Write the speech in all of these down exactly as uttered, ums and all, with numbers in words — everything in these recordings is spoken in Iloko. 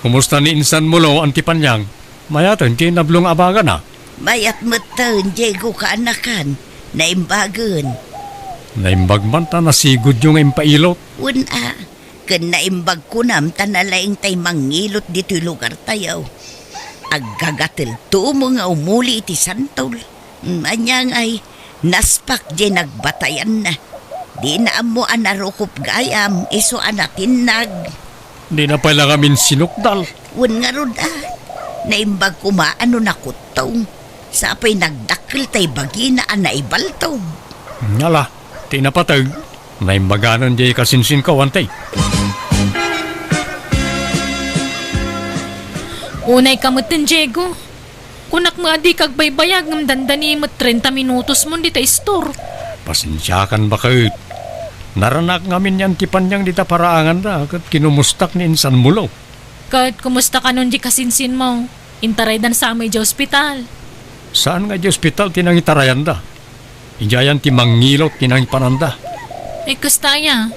Kumusta ni insan Mulo, Auntie Panyang? Mayaten ti nablo nga abagana? Mayat metten, Diego, kaanakan. Naimbagen. Naimbag man ta nasigudyo nga impailot. Wen a, ken naimbag kunam ta nalaing tay mangilot ditoy lugartayo. Aggagatel tumo nga umuli iti santol. Mm, ania ngay, naspak diay nagbatayanna. Dina ammo a narukop gayam, isu a natinnag. Dina pay la ngamin sinukdal. Wen ngarud a, naimbag koma a no nakuttong. Sapay nagdakkel tay bagina a naibaltog. Ala, ti napateg, naimbaganan diay kasinsinko, Auntie. Unay ka metten, Diego. Kunak met a dika agbaybayag ngem dandani met trenta minutos mon dita istor. Pasensiakan, baket. Naranak ngamin ni Auntie Panyang dita paraanganda ket kinumustak ni insan Mulo. Ket kumusta kanon di kasinsinmo? Intaraydan sa met idiay ospital. Saan nga idiay ospital ti nangitarayanda? Idiayan ti mangilot ti nangipananda. Ay, kasta aya.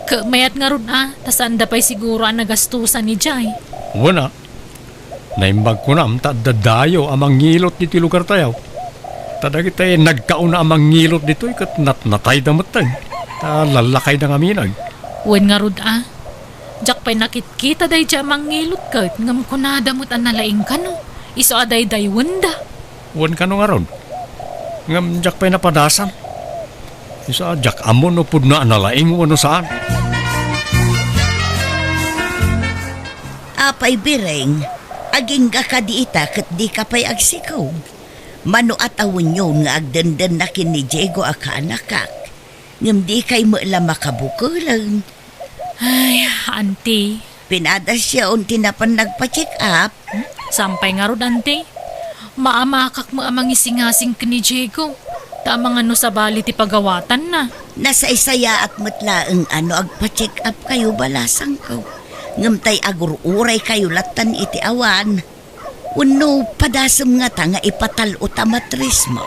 Ket mayat ngarud a, ta saanda pay siguro a nagastusan idiay. Wen a. Naimbag kunam ta adda dayo a mangilot ditoy lugartayo. Ta dagiti nagkauna a mangilot ditoy ket natnatayda metten. Ta lallakayda ngamin. Wen ngarud a. Diak pay nakitkita daydiay a mangilot ket ngem kunada met a nalaing kano. Isu a daydayawenda. Wen kano ngarud. Ngem diak pay napadasan. Isu a diak ammo no pudno a nalaing wenno saan. Apay, Bireng, agingga kadi ita ket dika pay agsiko? Mano a tawenyon nga agdendenna ken ni Diego a kaanakak, ngem dikay met la makabukeleng. Ay, Auntie. Pinadasyon ti napan nagpa-check up? Hmm? Saan pay ngarud, Auntie? Maamakak met a mangisingasing ken ni Diego. Ta amangan no sabali ti pagawatanna. Nasaysayaat met laeng a no agpa-check up kayo, balasangko. Ngem tay agur-uray kayo lattan iti awan. Wenno padasem ngata nga ipatal-o ta matrismo?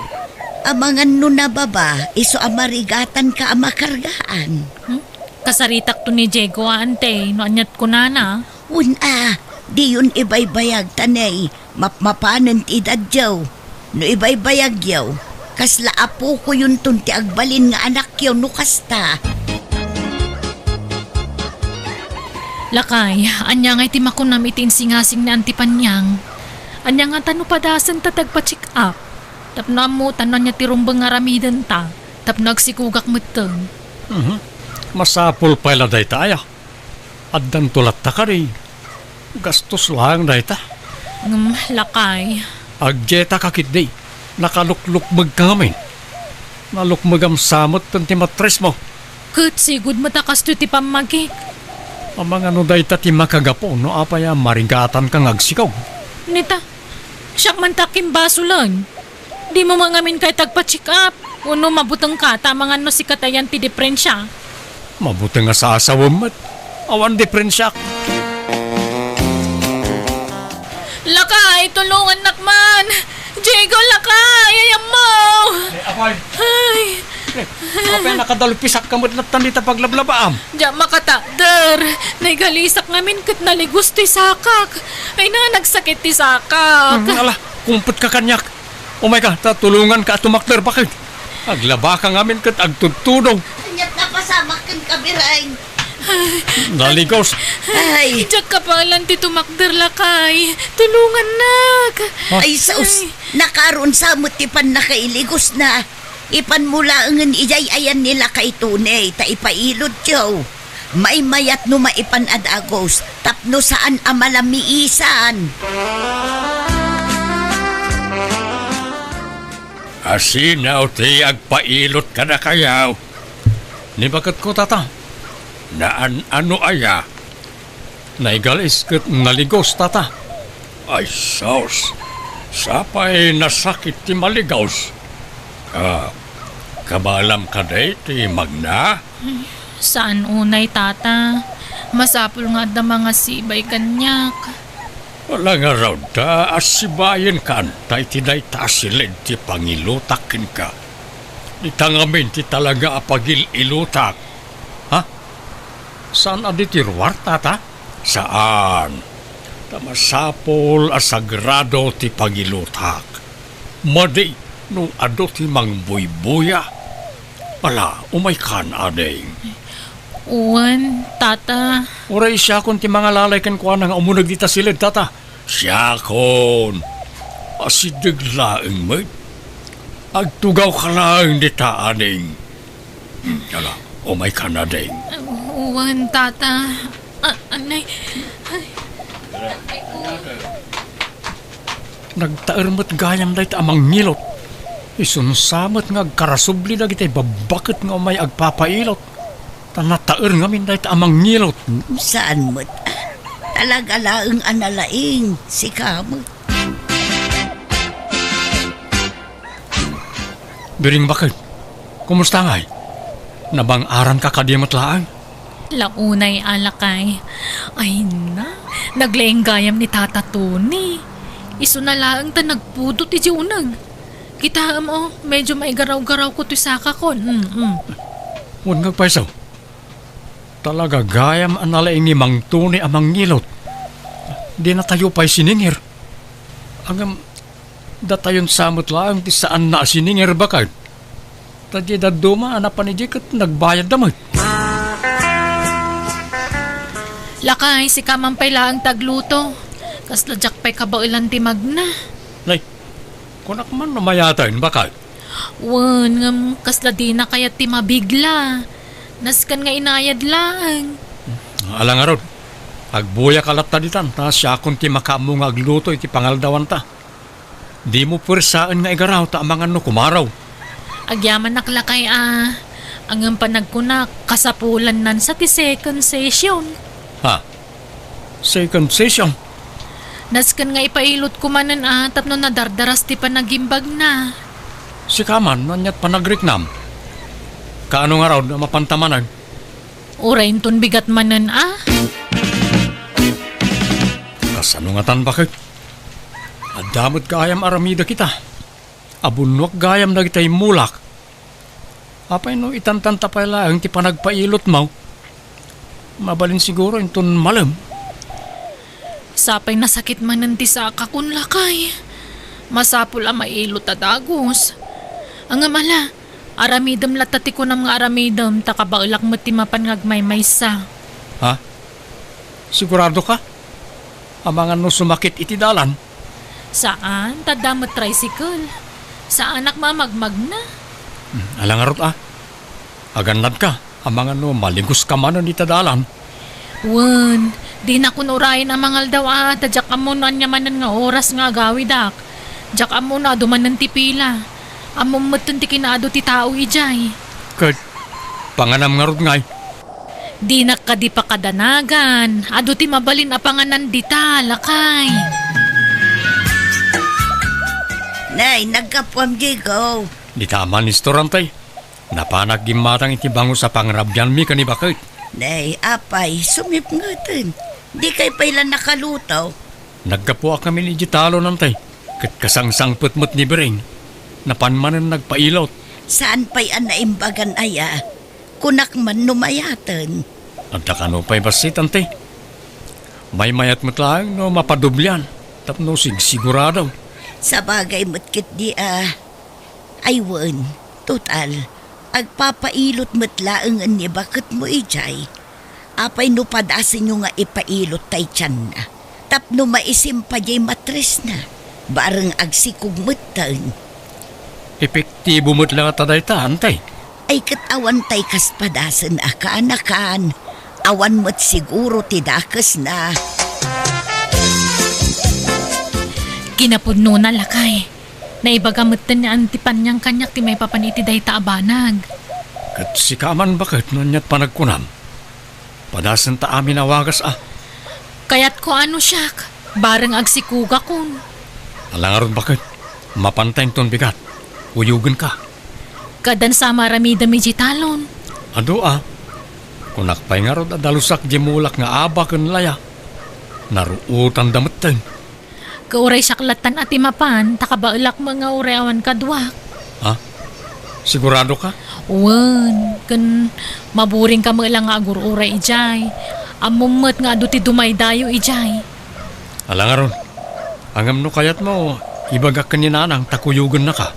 Amangan no nababa, isu a marigatanka a makargaan. Hmm? Kasaritakto ni Diego a, Auntie, no aniat kunana. Wen a, diyon ibaybayag ta nay, mapmapanen ti edadyo. No ibaybayagyo, kasla apokoyonton ti agbalin nga anakyo no kasta. Lakay, ania ngay ti makunam iti insingasing ni Auntie Panyang? Ania ngata no padasenta ti agpa-check up? Tapno ammotan no ania ti rumbeng nga aramidenta, tapno agsikogak metten. Mhm. Masapul pay la dayta aya. Addanto latta kadi. Gastos laeng dayta. Ngem, lakay. Agdietaka ketdi. Nakaluklukmegka ngamin. Nalukmegam sa metten ti matrismo. Ket sigud met a kastoy ti pammagik. Amangan no dayta ti makagapu no apay a marigatanka nga agsikog. Nita, siak man ti akimbasolen. Dimo man ngamin kayat agpa-check up? Wenno mabutengka ta amangan no sika ti ayan ti diperensia? Mabuteng a saasawem met. Awan diperensiak. Lakay, tulongannak man! Diego, lakay! Ay, ammo! Eh, apay. Ay. Eh, apay, nakadalpisakka met lattan dita paglablabaam. Diak makatakder. Naigalisak ngamin ket naligos ti sakak. Ay na, nagsakit ti sakak. Hmm, ala, kumpetka kaniak. Umayka, ta tulonganka a tumakder, baket. Aglabaka ngamin ket agtudtudong. Aniat napasamak kenka, Bireng? Naligos. Ay. Diak kapalan ti tumakder, lakay. Tulongannak. Ah. Ay, sus. Ay. Nakaron sa met ti pannakailigosna. Ipanmo laengen idiay ayan ni lakay Tony, ta ipailotyo. Maymayat no maipan a dagus, tapno saan a malamiisan. Asino ti agpailot kadakayo? Ni baketko, tata. Naan-ano aya? Naigalis ket naligos, tata. Ay, sus! Sapay nasakit ti maligos. Ah, kabaelam kadi ti magna? Saan unay, tata. Masapul nga adda mangasibay kaniak. Ala ngarud ta asibayenka anta iti dayta a siled ti pangilutak kenka. Dita ngamin ti talaga a pagil-ilutak. Ha? Saan a ditoy ruar, tata? Saan. Ta masapul a sagrado ti pagilutak. Madi no adu ti mangbuybuya. Ala, umaykan, ading. Wen, tata. Uray siakon ti mangalalay kenkuana nga umuneg dita siled, tata. Siakon. Asideg laeng met. Agtugawka laeng dita, ading. Hmm, ala, umaykan, ading. Wen, tata. A-, anay. Ay. Nagtaer met gayam dayta a mangilot. Isunsa met nga agkarasubli dagiti babbaket nga umay agpapailot. Ta nataer ngamin dayta a mangilot. Saan met? Talaga laeng a nalaing, sika met. Biring baket, kumusta ngay? Nabang-aranka kadi met laeng? Launay a lakay. Ay na, naglaing gayam ni Tata Tony. Isuna laeng ta nagpudot iti uneg. Kitaem, o, medyo maigaraw-garawko toy sakakon. Mm, mm. Wen nga agpayso. Talaga gayam a nalaing ni Mang Tony a mangilot. Dinatayo pay siningir. Ngem, datayon sa met laeng ti saanna a siningir, baket. Ta diay dadduma a napan idiay ket nagbayadda met. Lakay, sika man pay laeng ti agluto. Kasla diak pay kabaelan ti magna. Nay, kunak man no mayaten, baket. Wen, ngem kasla dina kayat ti mabigla. Nasken nga inayad laeng. Ala ngarud, agbuyaka latta ditan, ta siakon ti makaammo nga agluto iti pangaldawanta. Dimo puersaen nga igaraw ta amangan no kumaraw. Agyamanak lakay a, ngem panagkunak, kasapulannan sa ti second session. Ha? Second session? Nasken nga ipailotko manen a tapno nadardaras ti panagimbagna. Sika man, no aniat panagriknam? Kaano ngarud a mapanta manen? Uray inton bigat manen a? Kasano ngatan, baket? Adda met gayam aramidek ita. Abunnuak gayam dagiti immulak. Apay no itantanta pay laeng ti panagpailotmo? Mabalin siguro inton malem. Sapay nasakit manen ti sakakon, lakay. Masapul a mailot a dagus. Ngem ala, aramidem latta ti kunam nga aramidem, ta kabaelak met ti mapan nga agmaymaysa. Ha? Sigurado ka? Amangan no sumakit iti dalan? Saan, ta adda met tricycle. Saanak mamagmagna. Hmm, ala ngarud a. Agannadka, amangan no maligoska manen ita dalan. Wen, dinakon urayen a mangaldaw a, ta diak ammo no ania manen nga oras nga agawidak. Diak ammo no adu manen ti pila. Ammom metten ti kinaadu ti tao idiay. Ket, panganam ngarud ngay? Dinak kadi pakadanagan. Adu ti mabalin a panganan dita, lakay. Nay, naggapuam, Diego. Dita a manistorantay. Napanak gimmatang iti bangus a pangrabianmi ken ni baket. Nay, apay, sumipngeten. Dikay pay la nakaluto. Naggapuak ngamin idiay talonantay, ket kasangsangpet met ni Biring. Napan manen nagpailot. Saan pay a naimbagan aya? Kunak man no mayaten. Adda kano pay bassit, anti? Maymayat met laeng no mapadoblian, tapno sigsigurado. Sabagay met ketdi a. Ay wen, total, agpapailot met laengen ni baketmo idiay. Apay no padasenyo nga ipailot tay tianna? Tapno maisim pay diay matresna, bareng agsikog metten. Epektibo met la ngata dayta, anti? Ay ket awan tay kas padasen a kaanakan, awan met siguro ti dakesna. Kinapudnona, lakay. Naibaga metten ni Auntie Panyang kaniak ti maipapan iti dayta a banag. Ket sika man baket no aniat panagkunam? Padasenta amin a wagas a. Kayatko a no siak, bareng agsikogakon. Ala ngarud baket, mapanta inton bigat. Uyogenka. Kadan sa maaramidem idiay talon. Adu a. Kunak pay ngarud a dalusak diay mulak nga aba ken laya. Naruotanda metten. Ket uray siak lattan a ti mapan, ta kabaelak met nga uray awan kaduak. Ha? Sigurado ka? Wen, ken maburing ka met la nga agur-uray idiay. Ammom met nga adu ti dumaydayo idiay. Ala ngarud, ngem no kayatmo, ibagak ken ni Nanang ta kuyogennaka.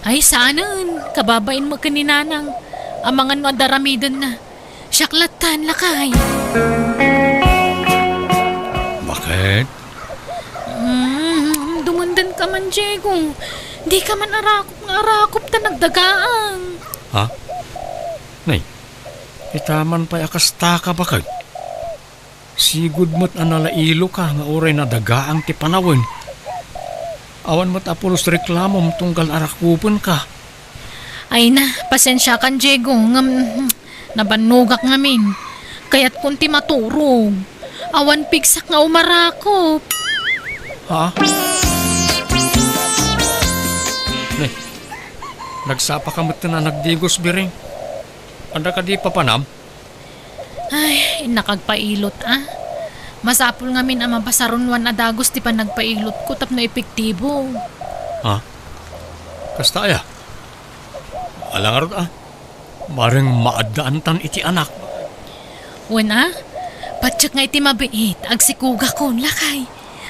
Ay, saanen. Kababain met ken ni Nanang. Amangan no adda aramidenna. Siak lattan, lakay. Bakit? Mm, dumundengka man, Diego. Dika man arakop nga arakop ta nagdagaang. Ha? Nay, ita man pay a kastaka, bakit? Sigud met a nalailoka nga uray nadagaang ti panawen. Awan met a pulos reklamom tunggal arakupenka. Ay na, pasensiakan, Diego, ngem nabannogak ngamin. Kayatkon ti maturog. Awan pigsak nga umarakop. Ha? Ne, nagsapaka metten a nagdigos, Biring. Adda kadi papanam? Ay, innak agpailot, a. Masapul ngamin a mabasaronwan a dagus ti panagpailotko tapno epektibo. Ha? Kasta aya? Ala ngarud, a. Bareng maaddaantan iti anak. Wen, a. Patiek nga iti mabiit, agsikugakon, lakay.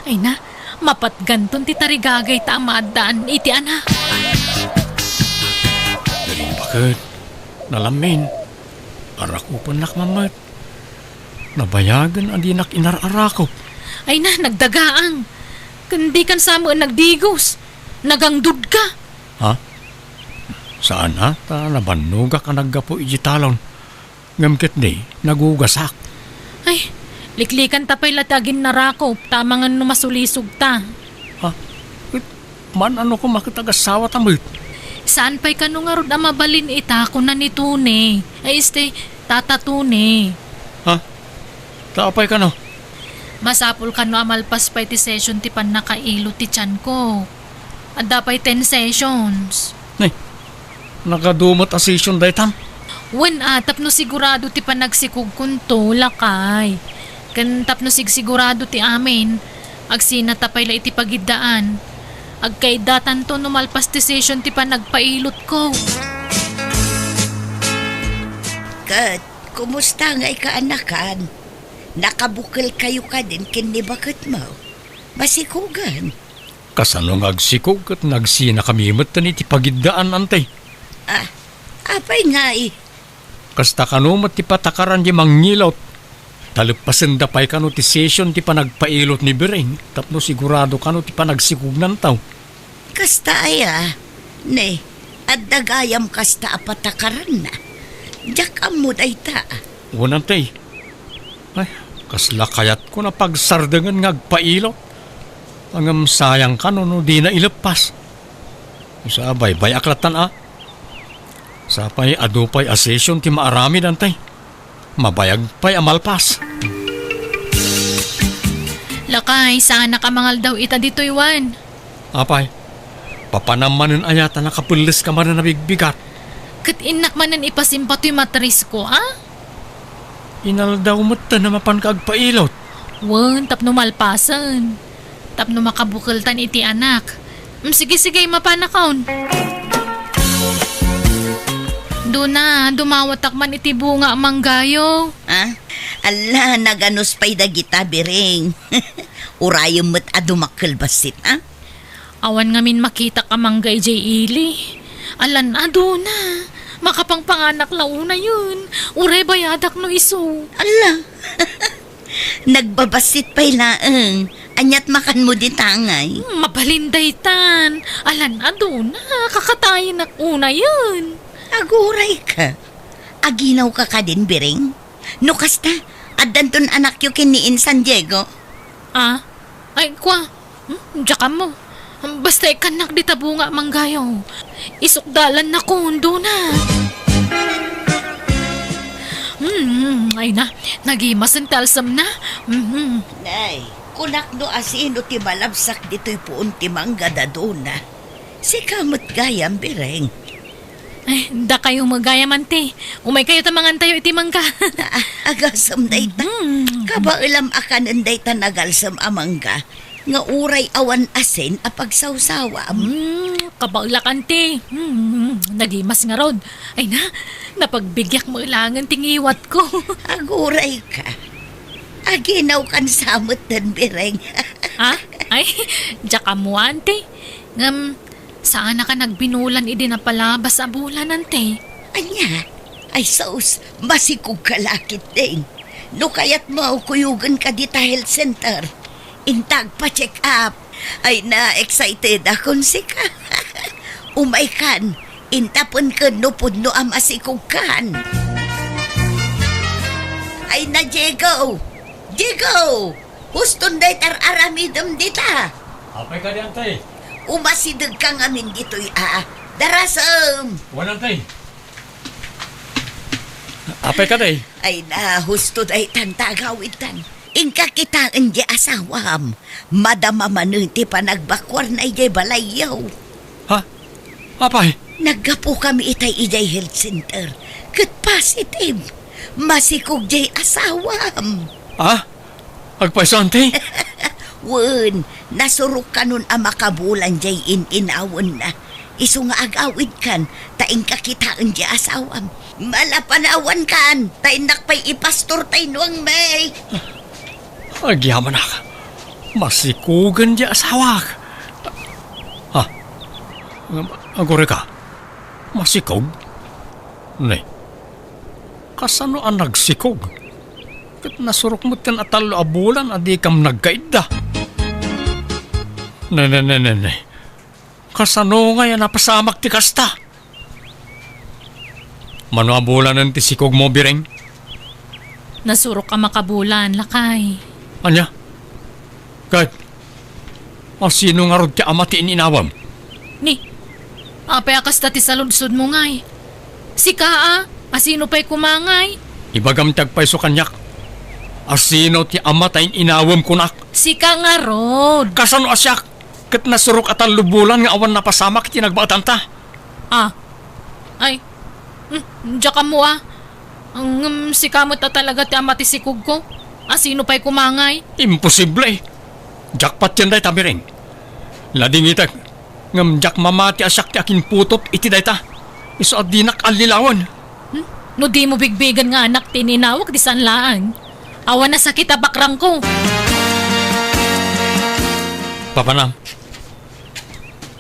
Ay na, mapatganton ti tarigagayta a maaddaan iti anak. Nalibaked, nalamin, arakupennak man met. Nabayagen a dinak inar-arakop. Ay na, nagdagaang. Ken dikan sa met nagdigos. Nagangdudka. Ha? Saan a, ta nabannogak a naggapu iti talon. Ngem ketdi, nagugasak. Ay, liklikanta pay la ti aginnarakop, ta amangan no masulisogta. Ha? Ket, man-ano koma ket agassawata met? Saan pay kano ngarud a mabalin ita, kuna ni Tony. Ay, este, Tata Tony. Ha? Ta apay kano? Masapul kano a malpas pay ti session ti pannakailot ti tianko. Adda pay ten sessions. Nay, nagadu met a session daytan? Wen a, tapno sigurado ti panagsikogkonto, lakay. Ken tapno sigsigurado ti amin, agsinata pay la iti pagiddaan. Agkaiddatanto no malpas ti session ti panagpailotko. Ket, kumusta ngay kaanakan? Nakabukelkayo kadin ken ni baketmo? Masikogen? Kasano nga agsikog ket nagsinakami metten iti pagiddaan, Ante? Ah, apay ngay? Kasta kano met ti patakaran ti mangilot. Taleppasenda pay kano ti session ti panagpailot ni Biring tapno sigurado kano ti panagsikognan taw. Kasta aya? Ne, adda gayam kasta a patakaranna. Diak ammo dayta. Wen, Ante. Ay, kasla kayatko a pagsardengen nga agpailot. Ngem sayang kano no dina ileppas. Sa baybay-ak lattan a. Sapay adu pay a session ti maaramid, Ante. Mabayag pay a malpas. Lakay, saanak a mangaldaw ita ditoy, wen? Apay, papanam manen aya ta nakapelleska manen a bigbigat? Ket innak manen ipasimpa toy matrisko, a? Inaldaw metten a mapanka agpailot. Wen, tapno malpasen. Tapno makabukeltan iti anak. Mm, sige, sige, mapanakon. Duna, dumawatak man iti bunga a manggayo. Ah? Alla, naganus pay dagita, Biring. Urayem met a dumakkel bassit, a? Awan ngamin makitak a mangga idiay ili. Alan a, Duna. Makapangpanganak la unayen. Uray bayadak no isu. Alla. Nagbabassit pay laeng. Aniat makanmo dita ngay? Hmm, mabalin daytan. Alan a, Duna. Kakatayenak unayen. Aguray ka. Aginawka kadin, Biring? No kasta, addanton anakyo ken ni Insan Diego? Ah? Ay, kua. Hmm? Diak ammo. Basta ikkannak dita bunga a manggayo. Isukdalan na kundo na. Hmm, ay na. Nagimasen ti alsem na. Hmm. Nay, kunak no asino ti malabsak ditoy puon ti mangga, Duna. Sika met gayam, Biring. Ay, dakayo met gayam, Ante. Umaykayo ta mangantayo iti mangga. Ah, agasem dayta. Mhm. Kabaelam a kanen dayta nagalsem a mangga nga uray awan asin a pagsawsawam. Hmm, kabaelak, Ante. Hmm, nagimas ngarud. Ay na, napagbigiak met laengen ti ngiwatko. Aguray ka. Aginawkan sa metten, Biring. Ah? Ay, diak ammo, Ante. Ngem, saanaka nagbinulan idi napalabas a bulan, Ante? Ania? Ay, sus, masikog ka la ketdin. No kayatmo, kuyogen ka dita health center. Inta agpa-check up. Ay, na-excited akon sika. Umaykan, inta pen ken no pudno a masikogkan. Ay na, Diego! Diego! Huston dayta ar-aramidem dita. Apay kadi, Ante? Umasideg ka ngamin ditoy a. Darasem! Wen, Ante. Apay kadi? Ay na, husto daytan ta agawidtan. Inka kitaen di asawam. Madama manen ti panagbakuarna idiay balayyo. Ha? Apay? Naggapukami itay idiay health center. Ket positive. Masikog diay asawam. Ah? Agpayso, Ante? Wen, nasurok kanon a makabulan diay in-inawenna. Isu nga agawidkan, ta inka kitaen diay asawam. Malapanawankan, ta innak pay ipastor tay nuangmi. Agyamanak. Masikogen diay asawak. Ha? Agurayka. Masikog? Ne. Kasano a nagsikog? Ket nasurok metten a tallo a bulan a dikam nagkaidda. Ne, ne, ne, ne, ne. Kasano ngay a napasamak ti kasta? Mano a bulanen ti sikogmo, Biring? Nasurok a makabulan, lakay. Ania? Ket, asino ngarud ti ama ti in-inawem? Ni, apay a kasta ti saludsodmo ngay? Sika a, asino pay koma ngay? Ibagam ti agpayso kaniak. Asino ti ama ta in-inawem kunak? Sika ngarud. Kasano a siak? Ket nasurok a tallo bulan nga awan napasamak iti nagbaetanta. Ah. Ay. Hmm, diak ammo a. Ngem sika met a talaga ti ama ti sikogko. Asino pay koma ngay? Imposible! Diak patien dayta, Biring. Ladingitek, ngem diak mamati a siak ti akinputot iti dayta. Isu a dinak allilawen. Hmm? No dimo bigbigen nga anak ti in-inawek, di saan laeng. Awan a sakit a bakrangko. Papanam.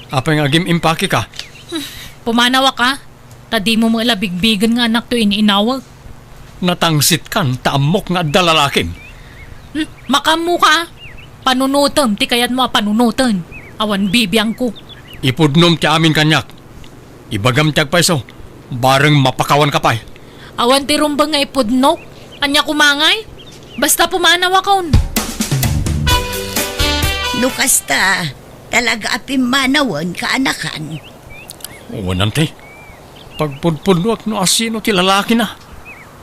Apay nga agim-impakeka? Hmm, pumanawak a. Ta dimo met la bigbigen nga anakto in-inawek. Natangsitkan ta ammok nga adda lalakim. Hmm, makaammoka a. Panunotem ti kayatmo a panunoten. Awan bibiangko. Ipudnom ti amin kaniak. Ibagam ti agpayso, bareng mapakawanka pay. Awan ti rumbeng nga ipudnok. Ania koma ngay? Basta pumanawakon. No kasta, talaga a pimmanawen, kaanakan? Wen, Ante. Pagpudpudnoak no asino ti lalakina.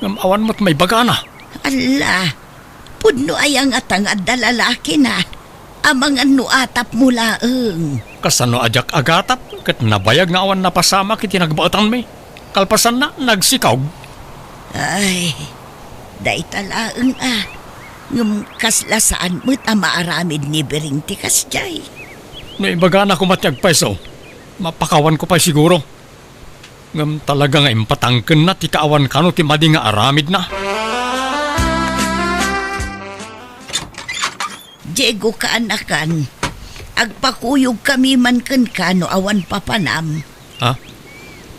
Ngem awan met maibagana. Alla, pudno aya ngata nga adda lalakina? Amangan no atapmo laeng. Kasano a diak agatap ket nabayag nga awan napasamak iti nagbaetanmi? Kalpasanna, nagsikog. Ay, dayta laeng a. Ngem kasla saan met a maaramid ni Biring ti kasdiay. No ibagana koma ti agpayso, mapakawanko pay siguro. Ngem talaga nga impatangkenna ti kaawan kano ti madi nga aramidna. Diego, kaanakan, agpakuyogkami man kenka no awan papanam. Ha?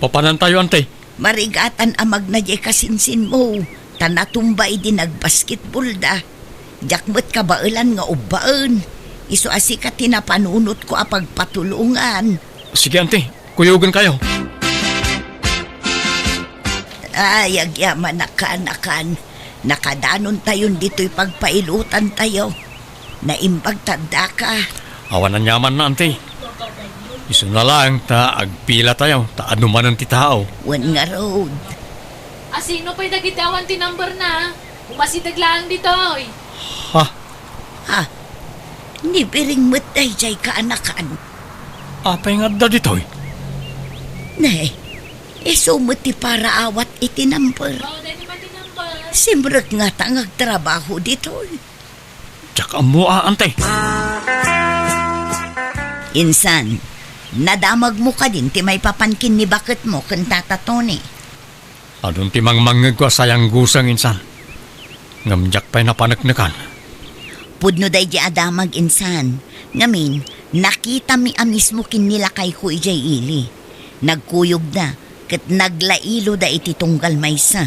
Papanantayo, Ante? Marigatan a magna diay kasinsinmo, ta natumba idi nagbasketballda. Diak met kabaelan nga ubbaen. Isu a sika ti napanunotko a pagpatulongan. Sige, Ante. Kuyogenkayo. Ay, agyamanak, kaanakan. Nakadanontayon ditoy pagpailotantayo. Naimbag ta addaka. Awan aniamanna, Ante. Isuna laeng ta agpilatayo ta adu manen ti tao. Wen ngarud. Asino pay dagiti awan ti numberna? Umasideg laeng ditoy. Ha? Ha? Ni Biring met daydiay, kaanakan. Apay nga adda ditoy? Ne, isu met ti paraawat iti number. Mao daydi pay ti number. Simrek ngata nga agtrabaho ditoy. Diak ammo a, Ante. Insan, nadamagmo kadin ti maipapan ken ni baketmo ken Tata Tony? Adun ti mangmangngegko a sayangguseng, insan. Ngem diak pay napaneknekan. Pudno daydi a damag insan, ngamin, nakitami a mismo ken ni lakayko idiay ili. Nagkuyogda, ket naglailoda iti tunggal maysa.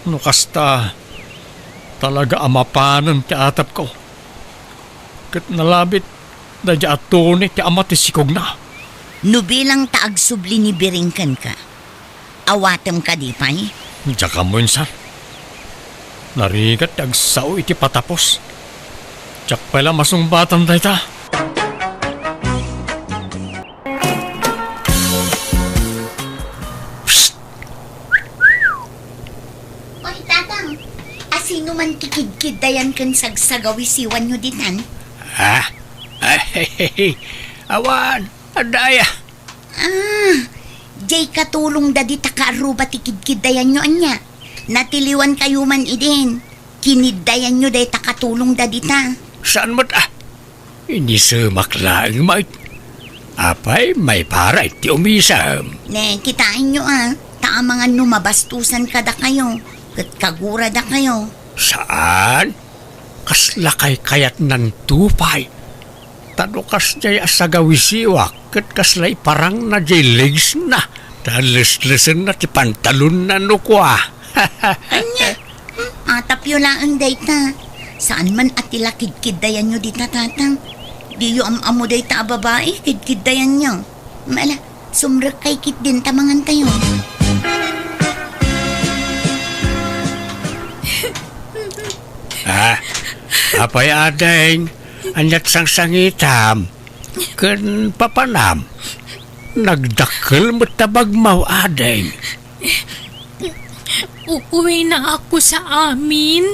No kasta, talaga a mapanen ti atapko. Ket nalabit daydi a Tony ti ama ti sikogna. No bilang ta agsubli ni Biring kenka, awatem kadi pay? Diak ammo insan. Narigat ti agsao iti patapos. Diak pay la masungbatan dayta. Psst! Oy, Tatang, asino man ti kidkiddayan ken sagsagawisiwanyo ditan? Ah? Ay, awan, adda aya. Ah, diay katulongda dita kaarruba ti kidkiddayanyo, ania? Natiliwankayo man idin. Kiniddayanyo dayta katulongda dita. Saan met, ah? Inisemak laeng met. Apay, maipara iti umisem. Ne, kitaenyo, ah. Ta amangan no mabastusan kadakayo, ket kaguradakayo. Saan? Kasla kaykayatnanto pay. Ta no kasdiay a sagawisiwak, ket kasla iparangna diay legsna, ta leslesenna ti pantalonna no kua. Ania? Hmm, atapyo laeng dayta. Saan man a ti la kidkiddayanyo dita, Tatang? Diyo am-ammo dayta a babai, kidkiddayanyo. Mala, sumrekkay ketdin ta mangantayo. Ah, apay, ading, aniat sangsangitam ken papanam? Nagdakkel met ta bagmaw, ading. Uuwina ako sa amin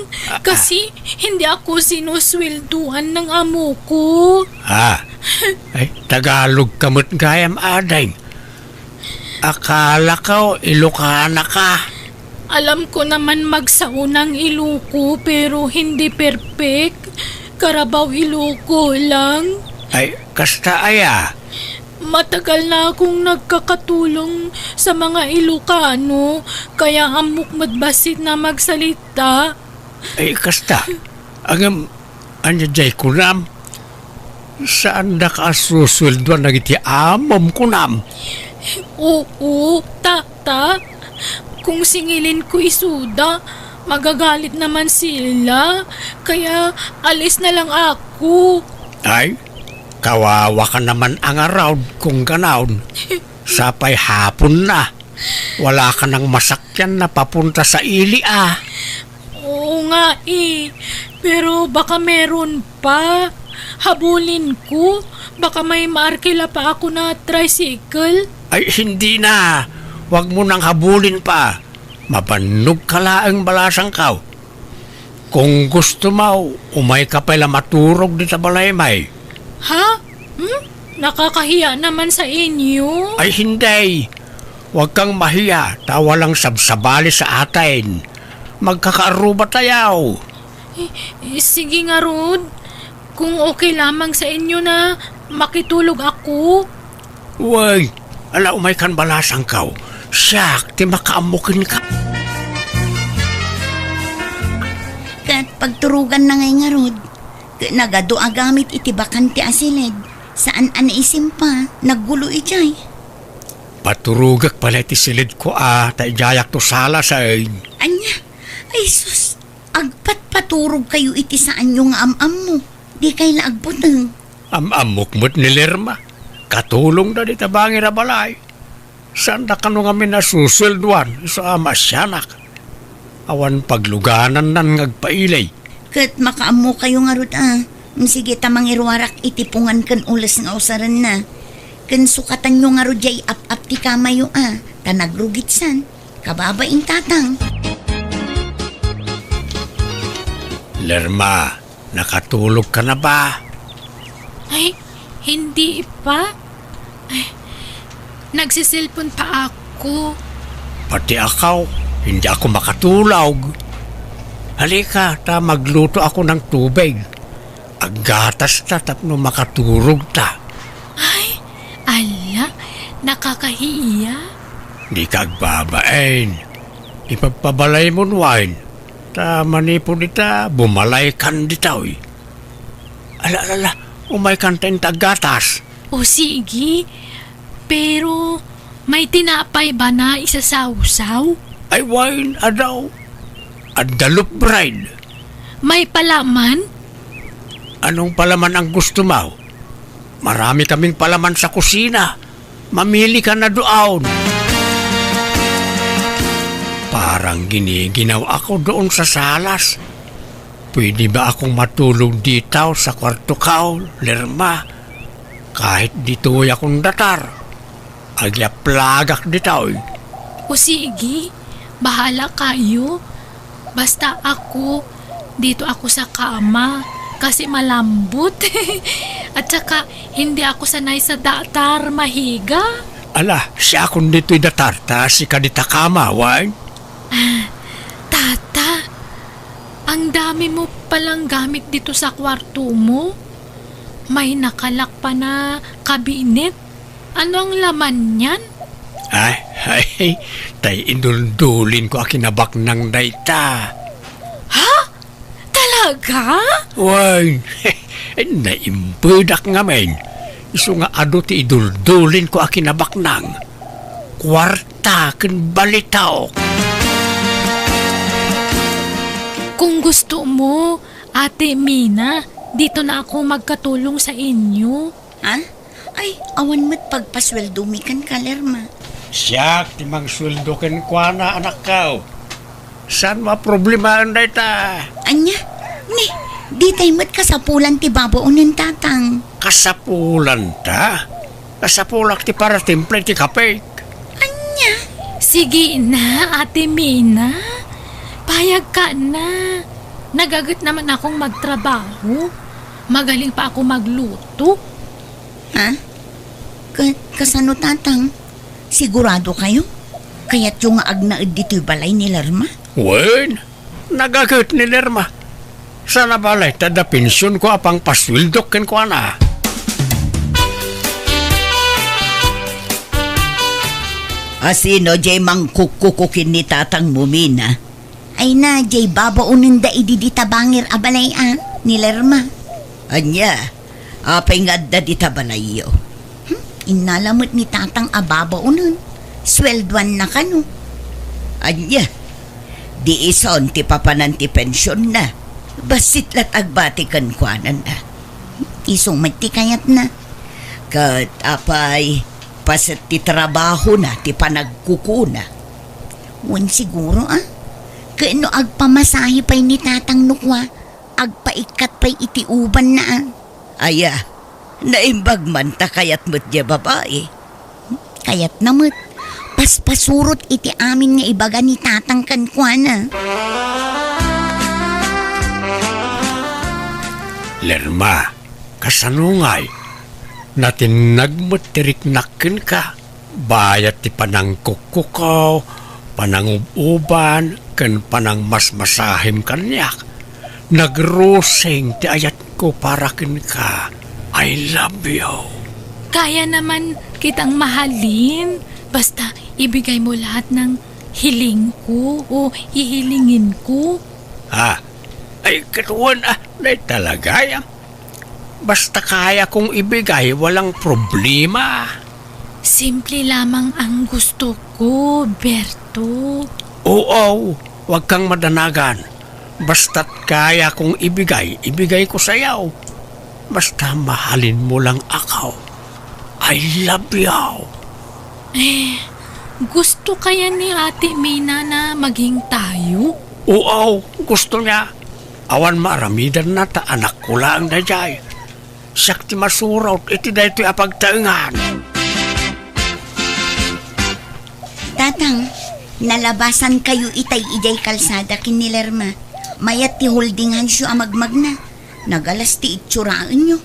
kasi hindi ako sinusweldoan ng amo ko. Ah, ay, Tagalog ka met gayam, ading. Akalako, Ilokana ka. Alam ko naman magsao ng Iloco, pero hindi perfect. Carabao Ilocano lang. Ay, kasta aya? Matagal na akong nagkakatulong sa mga Ilocano, kaya ammok met bassit na magsalita. Ay, kasta. Ngem, ania diay kunam? Saandaka a susweldoan dagiti amom kunam? Oo, Tata. Kung singilin ko isuda, magagalit naman sila. Kaya alis na lang ako. Ay, kawawa ka naman a ngarud kung ganaon. Sapay hapon na. Wala ka nang masakyan na papunta sa ili, ah. Oo nga eh. Pero baka meron pa. Habulin ko. Baka may maarkila pa ako na tricycle. Ay, hindi na. Huwag mo nang habulin pa. Mabannog ka laeng balasangkaw. Kung gusto mo, umay ka pay la maturog dita balay, may. Ha? Hmm? Nakakahiya naman sa inyo. Ay, hindi. Huwag kang mahiya, ta walang sabsabali sa atin. Magkakaarruba tayo. Eh, eh, sige ngarud. Kung okay lamang sa inyo na makitulog ako. Way, ala, umay kan balasangkaw. Siak ti makaammo kenka. Ket pagturugan na ngay ngarud, ket nagadu a gamit iti bakante a siled, saan a naisimpa, naggulo idiay. Paturogek pay la iti siledko a, ta idiayak to sala, say. Ania? Ay sus, agpatpaturogkayo iti saanyo nga am-ammo, dikay la agbuteng. Am-ammok met ni Lerma. Katulongda dita bangir a balay. Saanda kano ngamin a susueldoan isu a maasianak. Awan pagluganannan nga agpailay. Ket makaammokayo ngarud a. Sige ta mangiruarak iti pungan ken ules nga usarenna. Ken sukatanyo ngarud diay ap-ap ti kamayo a, ta nagrugitsan. Kababain, Tatang. Lerma, nakatulog ka na ba? Ay, hindi pa. Ay, nagsiselpon pa ako. Pati ako, hindi ako makatulog. Halika, ta magluto ako ng tubig. Aggatas ta tapno makaturog ta. Ay, ala, nakakahiya. Di ka agbabain. Ipagpabalay mo, Wine. Ta manipud ita, bumalay kan ditoy. Ala, ala, ala, umaykan ta inta aggatas. O sige, pero may tinapay ba na isasawsaw? Ay, wen, adaw. Adda loaf bread. May palaman? Anong palaman ang gusto mo? Marami kaming palaman sa kusina. Mamili ka na doon. Parang giniginaw ako doon sa salas. Pwede ba akong matulog ditaw sa kwarto kaw, Lerma? Kahit ditoy akong datar, agyaplagak ditaw. O sige, bahala kayo. Basta ako, dito ako sa kama kasi malambot. At saka, hindi ako sanay sa datar, mahiga. Ala, siakon ditoy datar, ta sika dita kama, wen? Ah, Tata, ang dami mo palang gamit dito sa kwarto mo. May nakalak pa na kabinet. Ano ang laman niyan? Ay, ay, tay iduldulin ko a kinabaknang dayta. Ha? Talaga? Wen, naimpedak ngamin. Isu nga adu ti iduldulin ko a kinabaknang. Kuarta ken balitaok. Kung gusto mo, Ate Mina, dito na ako magkatulong sa inyo. Ha? Ay, awan met pagpasueldomi kenka, Lerma. Siak ti mangsueldo kenkuana, anakko. Saan mo a problemaen dayta? Ania? Ni, ditay met kasapulan ti babaonen, Tatang. Kasapulanta? Kasapulak ti paratimpla iti kape. Ania? Sige na, Ate Mina. Payagka na. Nagaget naman akong magtrabaho. Magaling pa ako magluto. Ha? Ka-, kasano, Tatang? Sigurado kayo? Kayatyo nga agnaed ditoy balay ni Lerma? Wen, nagaget ni Lerma. Sana balay ta adda pension ko a pangpasueldok kenkuana. A sino jay mangkukkuko ken ni tatangmo, Mina? Ay na, jay babaonenda idi dita bangir a balay a, ni Lerma. Ania, apay nga adda dita balayyo? Hmm? Innala met ni Tatang a babaonen. Sueldoanna kano? Ania, di ison ti papanan ti pensionna. Bassit la't agbati kenkuanana. Isu met ti kayatna. Ket apay, paset ti trabahona ti panagkukuna? Wen siguro, a? Ket no agpamasahe pay ni Tatang no kua, agpaikkat pay iti ubanna, a? Aya, naimbag man ta kayat met diay babai. Kayatna met, paspasurot iti amin nga ibaga ni Tatang kenkuana. Lerma, kasano ngay? Natinnag met ti riknak kenka. Bayat ti panangkukkukaw, panangub-uban, ken panangmasmasahim kaniak. Nagrusing ti ayatko para kenka. I love you. Kaya naman kitang mahalin. Basta ibigay mo lahat ng hiling ko o hihilingin ko. Ah, ay, katuan, ah, nay talaga, ah. Basta kaya kong ibigay, walang problema. Simple lamang ang gusto ko, Berto. Oo, wag kang madanagan. Basta't kaya kong ibigay, ibigay ko sayaw. Basta mahalin mo lang ako. I love you. Eh, gusto kaya ni Ate Mina na maging tayo? Oo, gusto niya. Awan maaramidanna ta anakko laeng daydiay. Siak ti masurot iti daytoy a pagtaengan. Tatang, nalabasan kayo itay idiay kalsada ken ni Lerma. Mayat ti holding handsyo a magmagna. Nagalas ti itsuraenyo.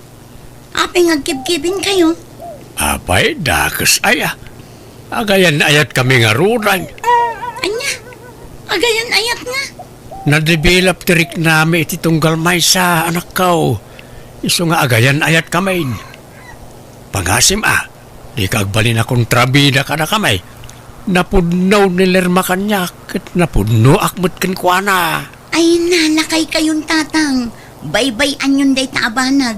Apay nga agkibkibin kayo? Apay, dakes aya. Agayan-ayat kami ngaruden. Ania? Agayan-ayat nga? Nadevelop ti riknami iti tunggal maysa, anakko. Isu nga agayan-ayat kami. Pangasim a, dika agbalin a kontrabida kadakami. Napudno ni Lerma kaniak, ket napudnoak met kenkuana. Ay, nalakay kayon, Tatang. Baybay-anyon dayta a banag.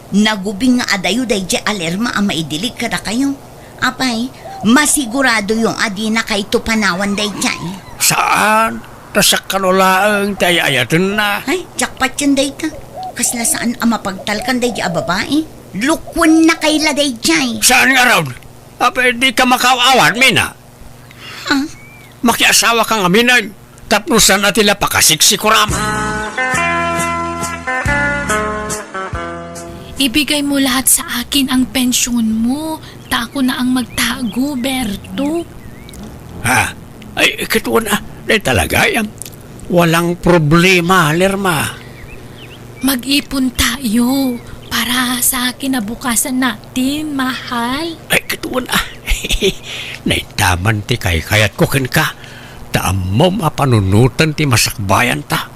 Nagubing nga adayo daydiay a Lerma a maidilig kadakayo. Apay, masiguradoyo a dinakayto panawan daydiay. Saan? Ta siak kano laeng ti ay-ayatenna. Ay, jackpot yun dayta. Kasla saan a mapagtalkan daydiay a babai. Lukuennakay la daydiay. Saan ngarud? Apay, dika makaaw-awan, Mina? Ha? Makiasawaka ngaminen, tapno saan a ti la pakasiksikuram. Ibigay mo lahat sa akin ang pensyonmu, ta ako na ang magtago, Berto. Ha? Ay, kitaem a, dayta la gayam. Walang problema, Lerma. Mag-ipon tayo para sa kinabukasan natin, mahal. Ay, kitaem a. Naitaman ti kaykayatko kenka. Ta ammom a panunoten ti masakbayanta.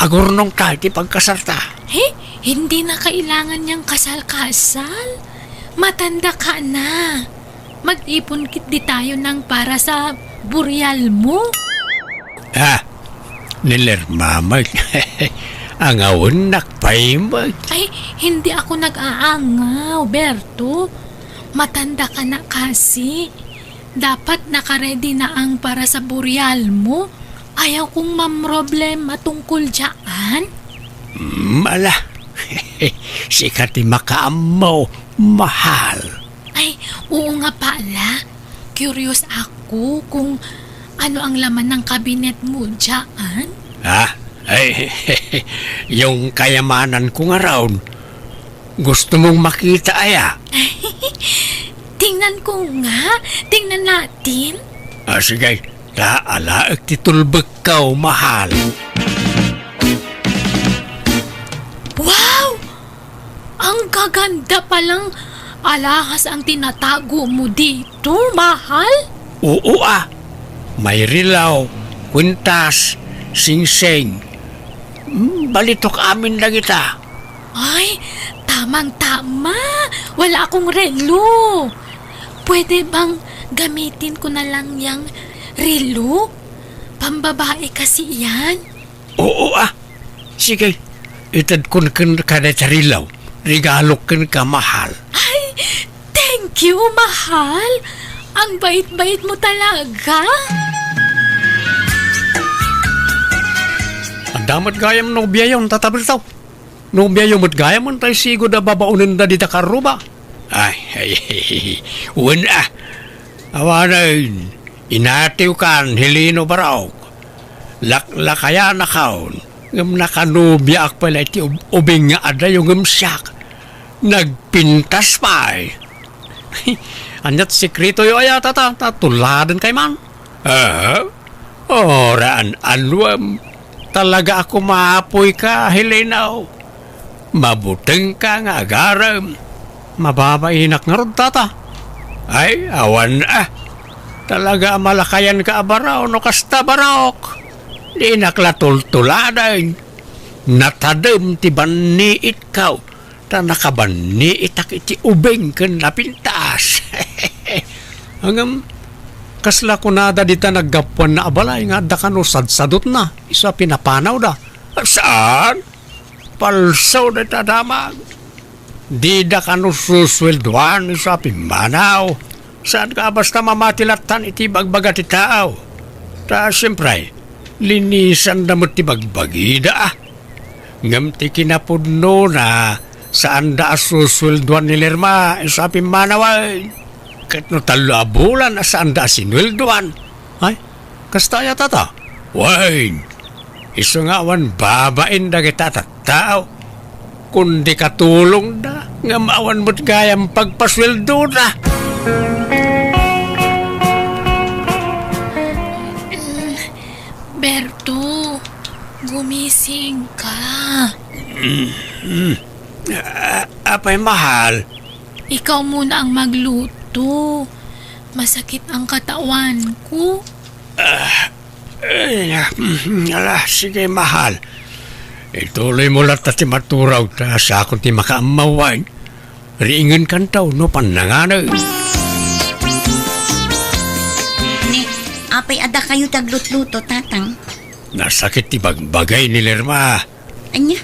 Agurnongta iti pagkasalta. He? Hindi na kailangan niyang kasal-kasal. Matanda ka na. Mag-ipon ketdi tayo nang para sa burial mo. Ah, ni Lerma met. Angawennak pay met. Ay, hindi ako nag-aangaw, Berto. Matanda ka na kasi. Dapat naka-ready na ang para sa burial mo. Ayaw kong mamroblema tungkol dyan. Mm, ala. Sika ti makaammo, mahal. Ay, oo nga pala. Curious ako kung ano ang laman ng kabinet mo dyan. Ha? Ay, yung kayamanan ko ngarud. Gusto mong makita, aya? Tingnan ko nga. Tingnan natin. Ah, sige. Ta alaek ti tulbekko, mahal. Wow! Ang gaganda palang alahas ang tinatago mo dito, mahal. Oo, ah. May rilaw, kwintas, singsing. Hmm, balitok amin dagita. Ay, tamang-tama. Wala akong relo. Pwede bang gamitin ko na lang yang relo? Pambabae kasi yan. Oo, ah. Sige, itedkon kenka dayta rilaw. Regalok kenka, mahal. Ay, thank you, mahal. Ang bait-bait mo talaga. Adda met gayam nobiayon, Tata Berto. Nobiayo met gayam, tay sigud a babaonenda dita karruba. Ay, ay, ay, ay. Wen, ah. Awanen, inatiwkan, Heleno Barok. Laklakayanakon, ngem nakanubiaak pay la iti ub-, ubing nga adayo ngem siak. Nagpintas pay. Ania't sekretoyo aya, Tata? Ta tuladenkay man. Aha. Oraan anwem. Talaga a kumapoyka, Heleno. Mabutengka nga agarem. Mababainak ngarud, Tata. Ay, awan a. Talaga a malakayanka a Barok no kasta, Barok. Dinak la tultuladen. Natadem ti banniitko. Ta nakabanniitak iti ubing ken napintas. Ngem, kasla kunada dita naggapuanna a balay nga adda kano sadsadutna isu a pinapanawda? Saan? Palso dayta damag. Dida kano susueldoan isu a pimmanaw. Saan nga basta mamati lattan iti bagbaga ti tao. Ta, siempre, linisanda met ti bagbagida, ah. Ngem ti kinapudnona, saanda a susueldoan ni Lerma isu a pimmanawen. Ket no tallo a bulan a saanda a sinueldoan. Ay, kasta aya, Tata? Wen, isu nga awan babain dagita a tattao. Kundi katulongda, ngem awan met gayam pagpasueldoda. Berto, gumising ka. Mm, mm. Ah, apay, mahal? Ikaw muna ang magluto. Masakit ang katawan ko. Ah, ay, ah, mm, ala, sige, mahal. Ituloy mo latta ti maturaw, ta siakon ti makaammawan. Riingen kantaw no pannanganen. Ni, apay adda kayo taglutluto, Tatang? Nasakit ti bagbagay ni Lerma. Anya?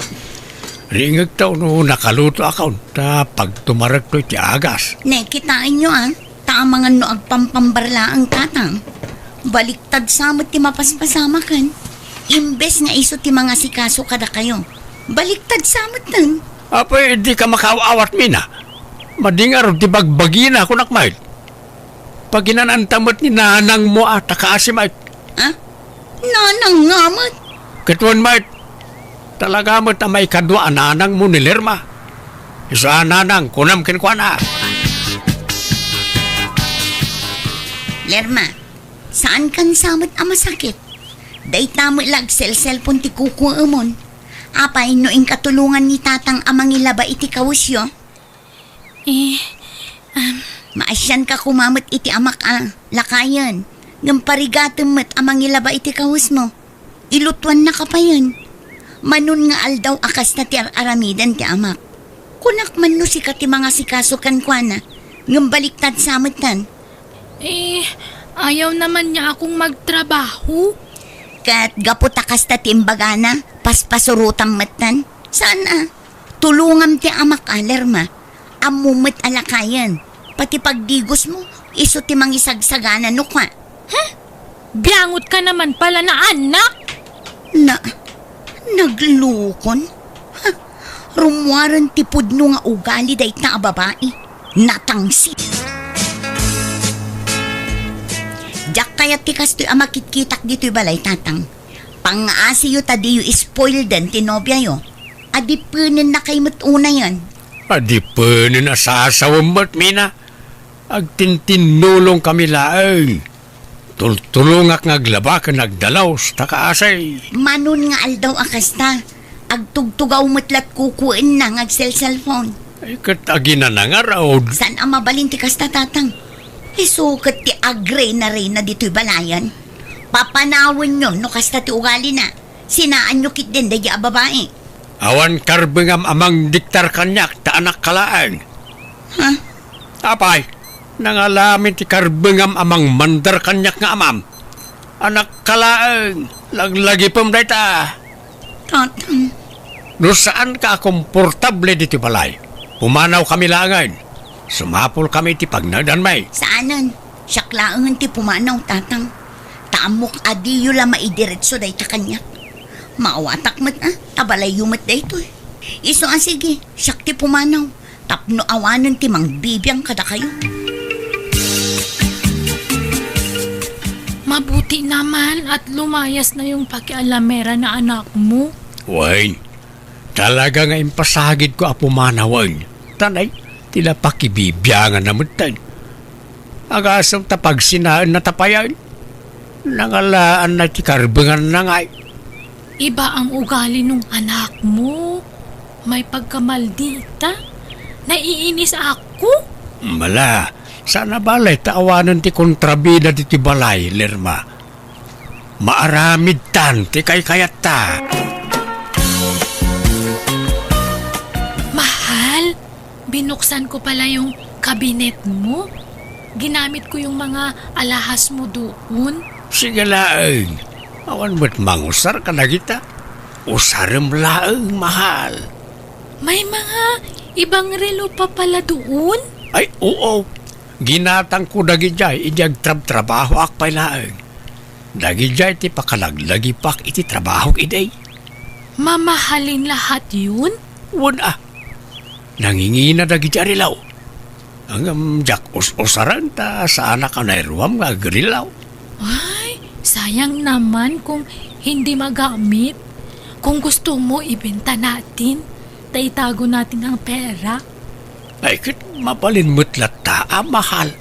Ringegto no nakalutoakon, ta pagtumarekto iti agas. Ne, kitaenyo, a, ta amangan no agpampambar laeng, Tatang. Baliktad sa met ti mapaspasamaken. Imbes nga isu ti mangasikaso kadakayo, baliktad sa metten. Apay, dika makaaw-awat, Mina. Madi ngarud ti bagbagina, kunak met. Paginananta met ni nanangmo a takaasi met. Ha? Nanang nga met? Ket wen met, talaga met a maikadua a nanangmo ni Lerma. Isu a nanang, kunam kenkuana. Lerma, saankan sa met a masakit. Dayta met la agselselpon ti kukuemon. Apay no inka tulongan ni Tatang a mangilaba iti kawesyo? Eh, am. Maasianka koma met iti amak a lakayen, ngem parigatem met a mangilaba iti kawesmo. Ilutuannaka payen. Manon nga aldaw a kasta ti ar-aramiden ti amak. Kunak man no sika ti mangasikaso kenkuana, ngem baliktad sa metten. Eh, ayaw naman niya akong magtrabaho. Ket gapu ta kasta ti imbagana, paspasurotam metten. Saan a? Tulongam ti amak a, Lerma. Ammo met a lakayen. Pati pagdigosmo, isu ti mangisagsagana no kua. Huh? Biangot ka naman pala na anak! Na, naglukon? Ha, rummuaren ti pudno nga ugali dayta a babai. Natangsit. Diak kayat ti kastoy a makitkitak ditoy balay, Tatang. Pangaasiyo ta diyo spoilden ti nobiayo. Adipenen na kay met unayen. Adipenen a sasawem met, Mina. Agtintinnulong kami laeng. Tultulongak nga aglaba ken agdalaus ta kaasi. Manon nga aldaw a kasta, agtugtugaw met lat kukuenna nga agselselpon. Ay, ket aginana ngarud. Saan a mabalin ti kasta, Tatang? Isu ket ti agreynareyna ditoy balayan. Papanawenyo no kasta ti ugalina. Sinaanyo ketdin daydi a babai. Awan karbengam a mangdiktar kaniak ta anakka laeng. Ha? Apay, nangalamin ti karbengam a mangmandar kaniak nga amam. Anakka laeng, laglagipem dayta. Tatang. No saanka a komportable ditoy balay, pumanawkami laengen. Sumapulkami iti pagnaedanmi. Saanen, siak laengen ti pumanaw, Tatang. Ta ammok a diyo la maidiretso dayta kaniak. Maawatak met a, ta balayyo met daytoy. Isu a sige, siak ti pumanaw, tapno awanen ti mangbibiang kadakayo. Mabuti naman at lumayas na yung pakialamera na anak mo. Wen, talaga nga impasagidko a pumanawen. Tanay, ti napakibibiangan na metten. Agasem ta pagsinaenna ta payen. Nangalaanna ti karbenganna ngay. Iba ang ugali nung anak mo. May pagkamaldita. Naiinis ako. Mala, sana balay ta awanen ti kontrabida ditoy balay, Lerma. Maaramidtan ti kaykayatta. Mahal, binuksan ko pala yung kabinet mo. Ginamit ko yung mga alahas mo doon. Sige laeng. Awan met mangusar kadagita. Usarem laeng, mahal. May mga ibang relo pa pala doon? Ay, oo. Ginatangko dagidiay idi agtrabtrabahoak pay laeng. Dagidiay ti pakalaglagipak iti trabahok idi. Mamahalin lahat yun? Wen a. Nangingina dagiti a relo. Ngem diak us-usaren ta saanak a nairuam nga agrilaw. Ay, sayang naman kung hindi magamit. Kung gusto mo, ibenta natin. Ta itago natin ang pera. Ay, ket mabalin met latta a mahal.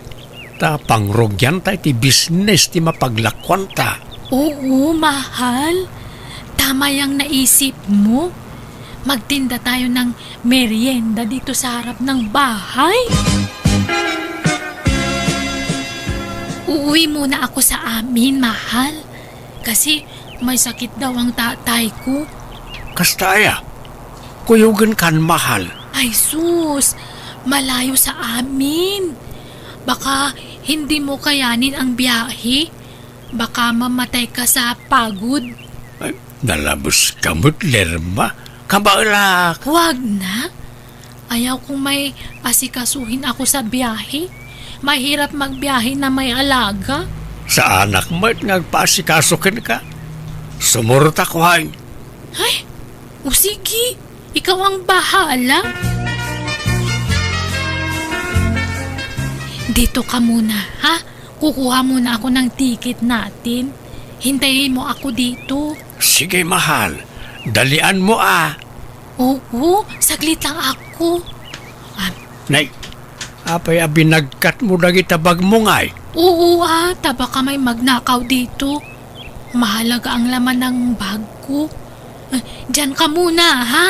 Ta pangrugianta iti bisnes ti mapaglakuanta. Oo, mahal. Tama yang naisip mo. Magtinda tayo ng merienda dito sa harap ng bahay. Uuwi muna ako sa amin, mahal. Kasi may sakit daw ang tatay ko. Kasta aya? Kuyogen kan, mahal. Ay sus, malayo sa amin. Baka hindi mo kayanin ang biyahe. Baka mamatay ka sa pagod. Ay, nalabes ka met, Lerma. Kabaelak. Wag na. Ayaw kong may asikasuhin ako sa biyahe. Mahirap magbiyahe na may alaga. Saanak met nga agpaasikaso kenka. Sumurot ako, hay. Ay, o sige. Ikaw ang bahala. Dito ka muna, ha? Kukuha muna ako ng ticket natin. Hintayin mo ako dito. Sige, mahal. Dalian mo, ah. Oo, saglit lang ako. Ah, Nay, apay a binagkat mo dagita bag mo ngay? Oo, ah, ta baka may magnakaw dito. Mahalaga ang laman ng bag ko. Eh, diyan ka muna, ha?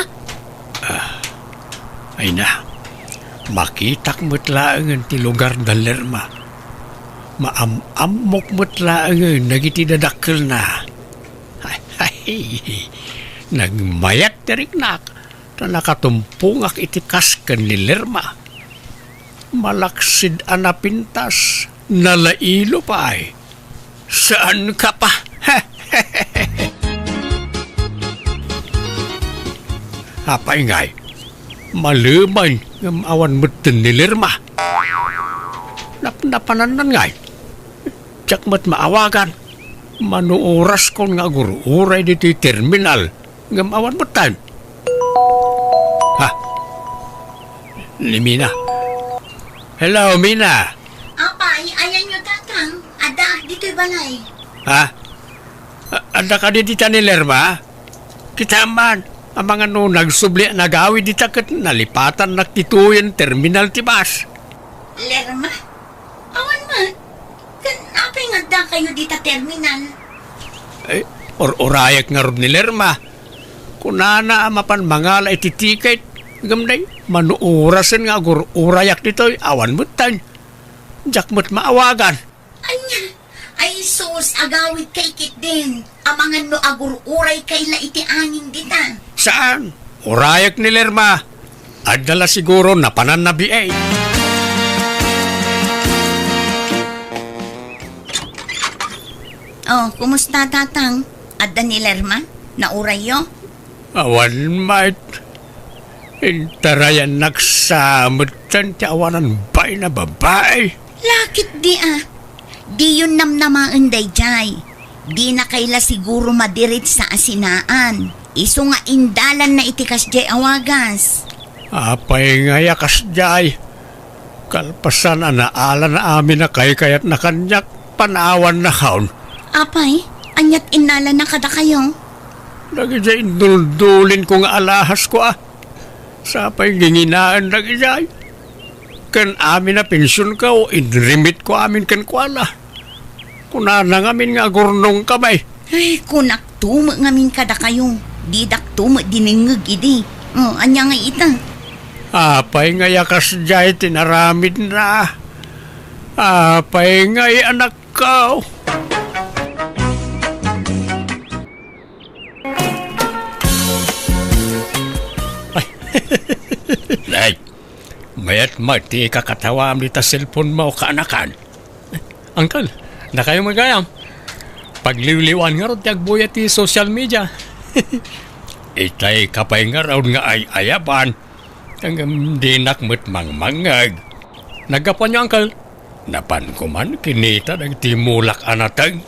Ay na, makitak met laengen ti lugar da Lerma. Maam-ammok met laengen dagiti dadakkelna. Ay, nagmayat ti riknak, ta nakatumpongak iti kas ken ni Lerma. Malaksid a napintas, nalailo pay. Saan ka pa? Apay ngay, malemen ngem awan metten ni Lerma. Napnapanannan ngay. Diak met maawagan. Mano oraskon nga agur-uray ditoy terminal ngem awan metten. Ha? Ni Mina. Hello, Mina. Apay, ayanyo, Tatang. Addaak ditoy balay. Ha? A-, adda kadi dita ni Lerma? Kita man, amangan no nagsubli a nagawid dita ket nalipatannak ditoyen terminal ti bus. Lerma? Awan met. Ken apay nga adda kayo dita terminal? Ay, ur-urayak ngarud ni Lerma. Kunana a mapan mangala iti tiket. Ngem nay, mano orasen nga agur-urayak ditoy, awan metten. Diak met maawagan. Ania? Ay, sus, agawid kay ketdin. Amangan no agur-uray kay la iti angin dita. Saan? Urayak ni Lerma. Adda la siguro napananna biay. Oh, kumusta, Tatang? Adda ni Lerma? Naurayyo? Awan met. Intarayannak sa metten ti awanan bain a babai. Lakit di a. Diyon namnamaen daydiay. Dina kay la siguro madiritsa a sinaan. Isu nga indalanna iti kasdiay a wagas. Apay ngay a kasdiay? Kalpasan a naalana amin a kaykayatna kaniak, panawanna kaon. Apay, aniat innalana kadakayo? Dagidiay induldulin ko nga alahas ko a. Sapay nginginaen dagidiay. Ken amin a pension ko, inrimit ko amin kenkuana. Kunana ngamin nga agurnong ka bay. Ay, kunak tumek ngamin kadakayo. Didak tumek dinengngeg idi. Oh, ania nga ita? Apay nga yakas jay ti naramidna. Apay nga anak ko. Ay. Nay, mayat met ti ikakatawaam dita cellphone mo, kaanakan. Uncle, dakayo met gayam. Pagliwliwaan ngarud ti agbuya ti social media. Itay ka pay ngarud nga ay-ayaban. Ngem dinak met mangmangngeg. Naggapuanyo, Uncle? Napanko man kinita dagiti mulak a nateng.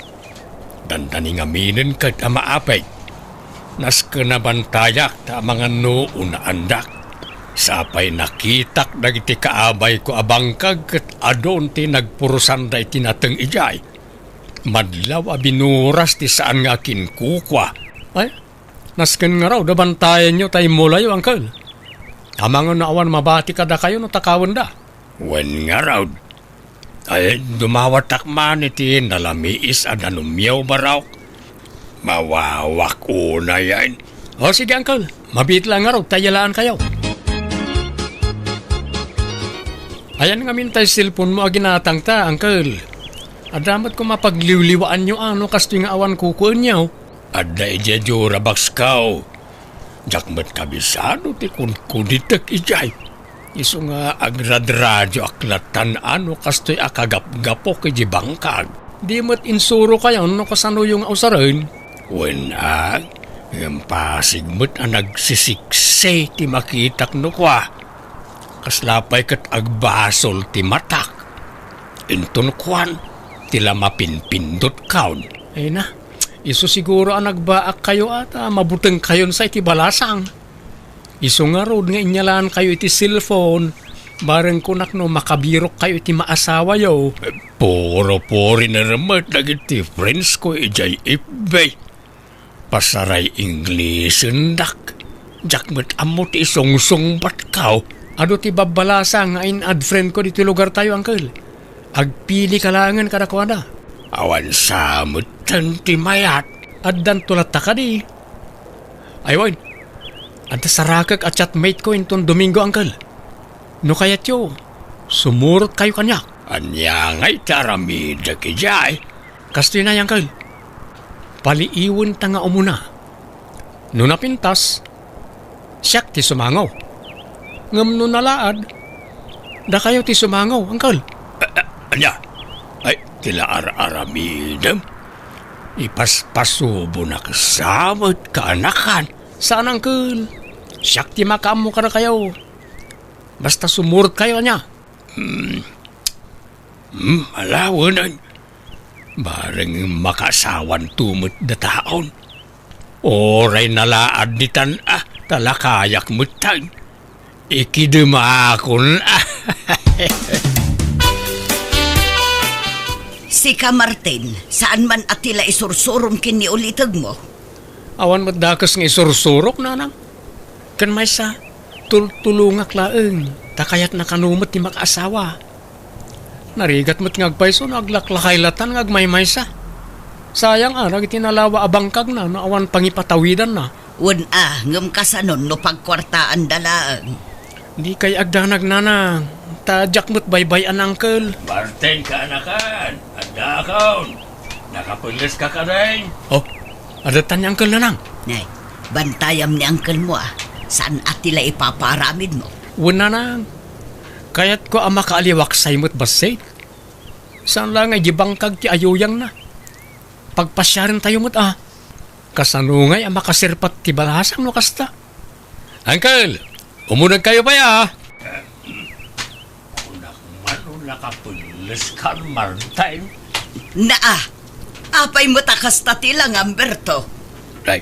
Dandani ngaminen ket a maapek. Nasken a bantayak ta amangan no unaandak. Sapay nakitak dagiti kaabayko a bangkag ket adun ti nagpurusanda iti nateng idiay. Madlaw a binuras ti saan nga akinkukua. Ay, nasken ngarud a bantayanyo ta immulayo, Uncle. Amangan no awan mabati kadakayo no takawenda. Wen ngarud. Ay, dumawatak man iti nalamiis a danumyo, Barok. Mawawak unayen. O, sige, Uncle. Mabiit lang ngarud ta iyalaankayo. Ayan ngamin tay cellphone mo a ginatangta, Uncle. Adda met koma pagliwliwaanyo a no kastoy nga awan kukuenyo. Adda idiay jura box ko. Diak met kabisado ti kunkunitek idiay. Isu nga agradradio ak lattan a no kastoy a kagapgapok iti bangkag. Di met insurokayon no kasanoyo nga usaren. Wen a, Ngem pasig met a nagsisiksi ti makitak no kua. Kasla pay ket agbasol ti matak. Inton kuan, ti la mapinpindutkaon. Ay na, isu siguro a nagbaakkayo a ta mabutengkayon sa iti balasang. Isu ngarud nga inyalaankayo iti cellphone, bareng kunak no makabirokkayo iti maasawayo. Puro-puriner met dagiti friends ko idiay F B. Pasaray Inglesendak. Diak met ammo ti isungsungbatkaw. Adu ti babbalasang nga in-add friend ko ditoy lugartayo, Uncle. Agpilika laengen kadakuada. Awan sa metten ti mayat. Addanto latta kadi. Ay wen, adda sarakek a chatmate ko inton Domingo, Uncle. No kayatyo, sumurotkayo kaniak. Ania ngay ti aramidek idiay? Kastoy na, Uncle. Paliiwenta nga umuna. No napintas, siak ti sumango. Ngem no nalaad, dakayo ti sumango, Uncle. A-, a-, ania? Ay, ti la ar-aramidem? Ipaspasubonak sa met kaanakan. Saan, Uncle. Siak ti makaammo kadakayo. Basta sumurotkayo, ania? Hmm. Hmm, ala wen. Bareng makaasawanto met dataon. Uray nalaad ditan a, ta la kayak metten. Ikidemakon a. Sika, Martin, saan man a ti la isursurom ken ni ulitegmo? Awan met dakes nga isursurok, nanang. Ken maysa, tultulongak laeng, ta kayatna kano met ti makaasawa. Narigat met nga agpayso no aglaklakay latan nga agmaymaysa. Sayang a, dagiti nalawa a bangkagna no awan pangipatawidanna. Wen a, ngem kasanon no pagkuartaanda laeng? Dikay agdanag, nanang, ta diak met baybay-an, Uncle. Martin, kaanakan, addakon. Nakapelles ka kadin? Oh, adda tan ni Uncle, nanang. Nay, bantayam ni Uncle mo, a. Saan a ti la ipapaaramid mo? Wen, nanang. Kayatko a makaaliwaksay met bassit. Saan la nga idi bangkag ti ayuyangna. Pagpasiarentayo met, a. Kasano ngay a makasirpat ti balasang no kasta? Uncle, umunegkayo pay, a. Kunak man no nakapelles kan, Martin. Naa, apay met a kasta ti langam, Berto? Ay,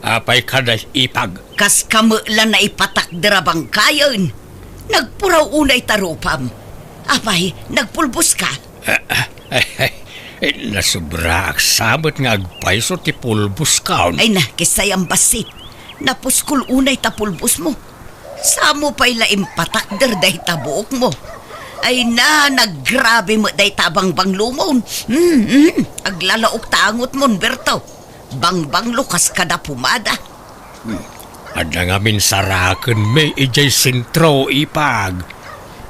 apay kada ipag? Kas kami la naipatakder a bangkayen. Nagpuraw unay ta rupam. Apay, nagpulbos ka? Ah, ah, ay, ay, eh, nasobraak sa met nga agpayso ti pulbos kaon. Ay na, kisayam bassit. Napuskol unay ta pulbos mo. Samo pay la impatakder dayta buok mo. Ay na, naggrabe met dayta a bangbanglomon. Hmm, hmm, aglalaok ta angotmon, Berto. Bangbanglo kas kada pumada. Hmm. Adda ngamin saraken mi idiay sentro, ipag.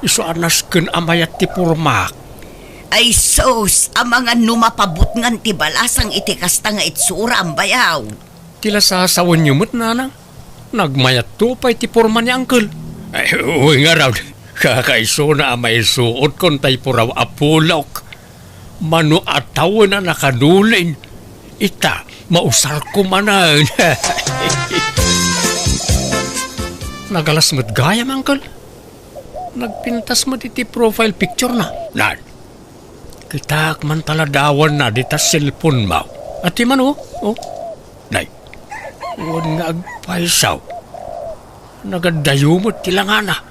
Isu a nasken a mayat ti pormak. Ay sus, amangan no mapabutngan ti balasang iti kasta nga itsuram, bayaw. Ti la sasawenyo met, nanang. Nagmayatto pay ti porma ni Uncle. Ay, uy, ngarud. Kakaisuna a maisuotkon tay puraw a pulok. Mano a tawen a nakadulin, ita, mausarko manen. Nagalas met gayam, Uncle. Nagpintas met iti profile picture na. Nan, kitaak man ta ladawanna dita cellphone mo. Ati man, oh. Oh. Nay, wen nga agpayso. Nagadayo met ti langana.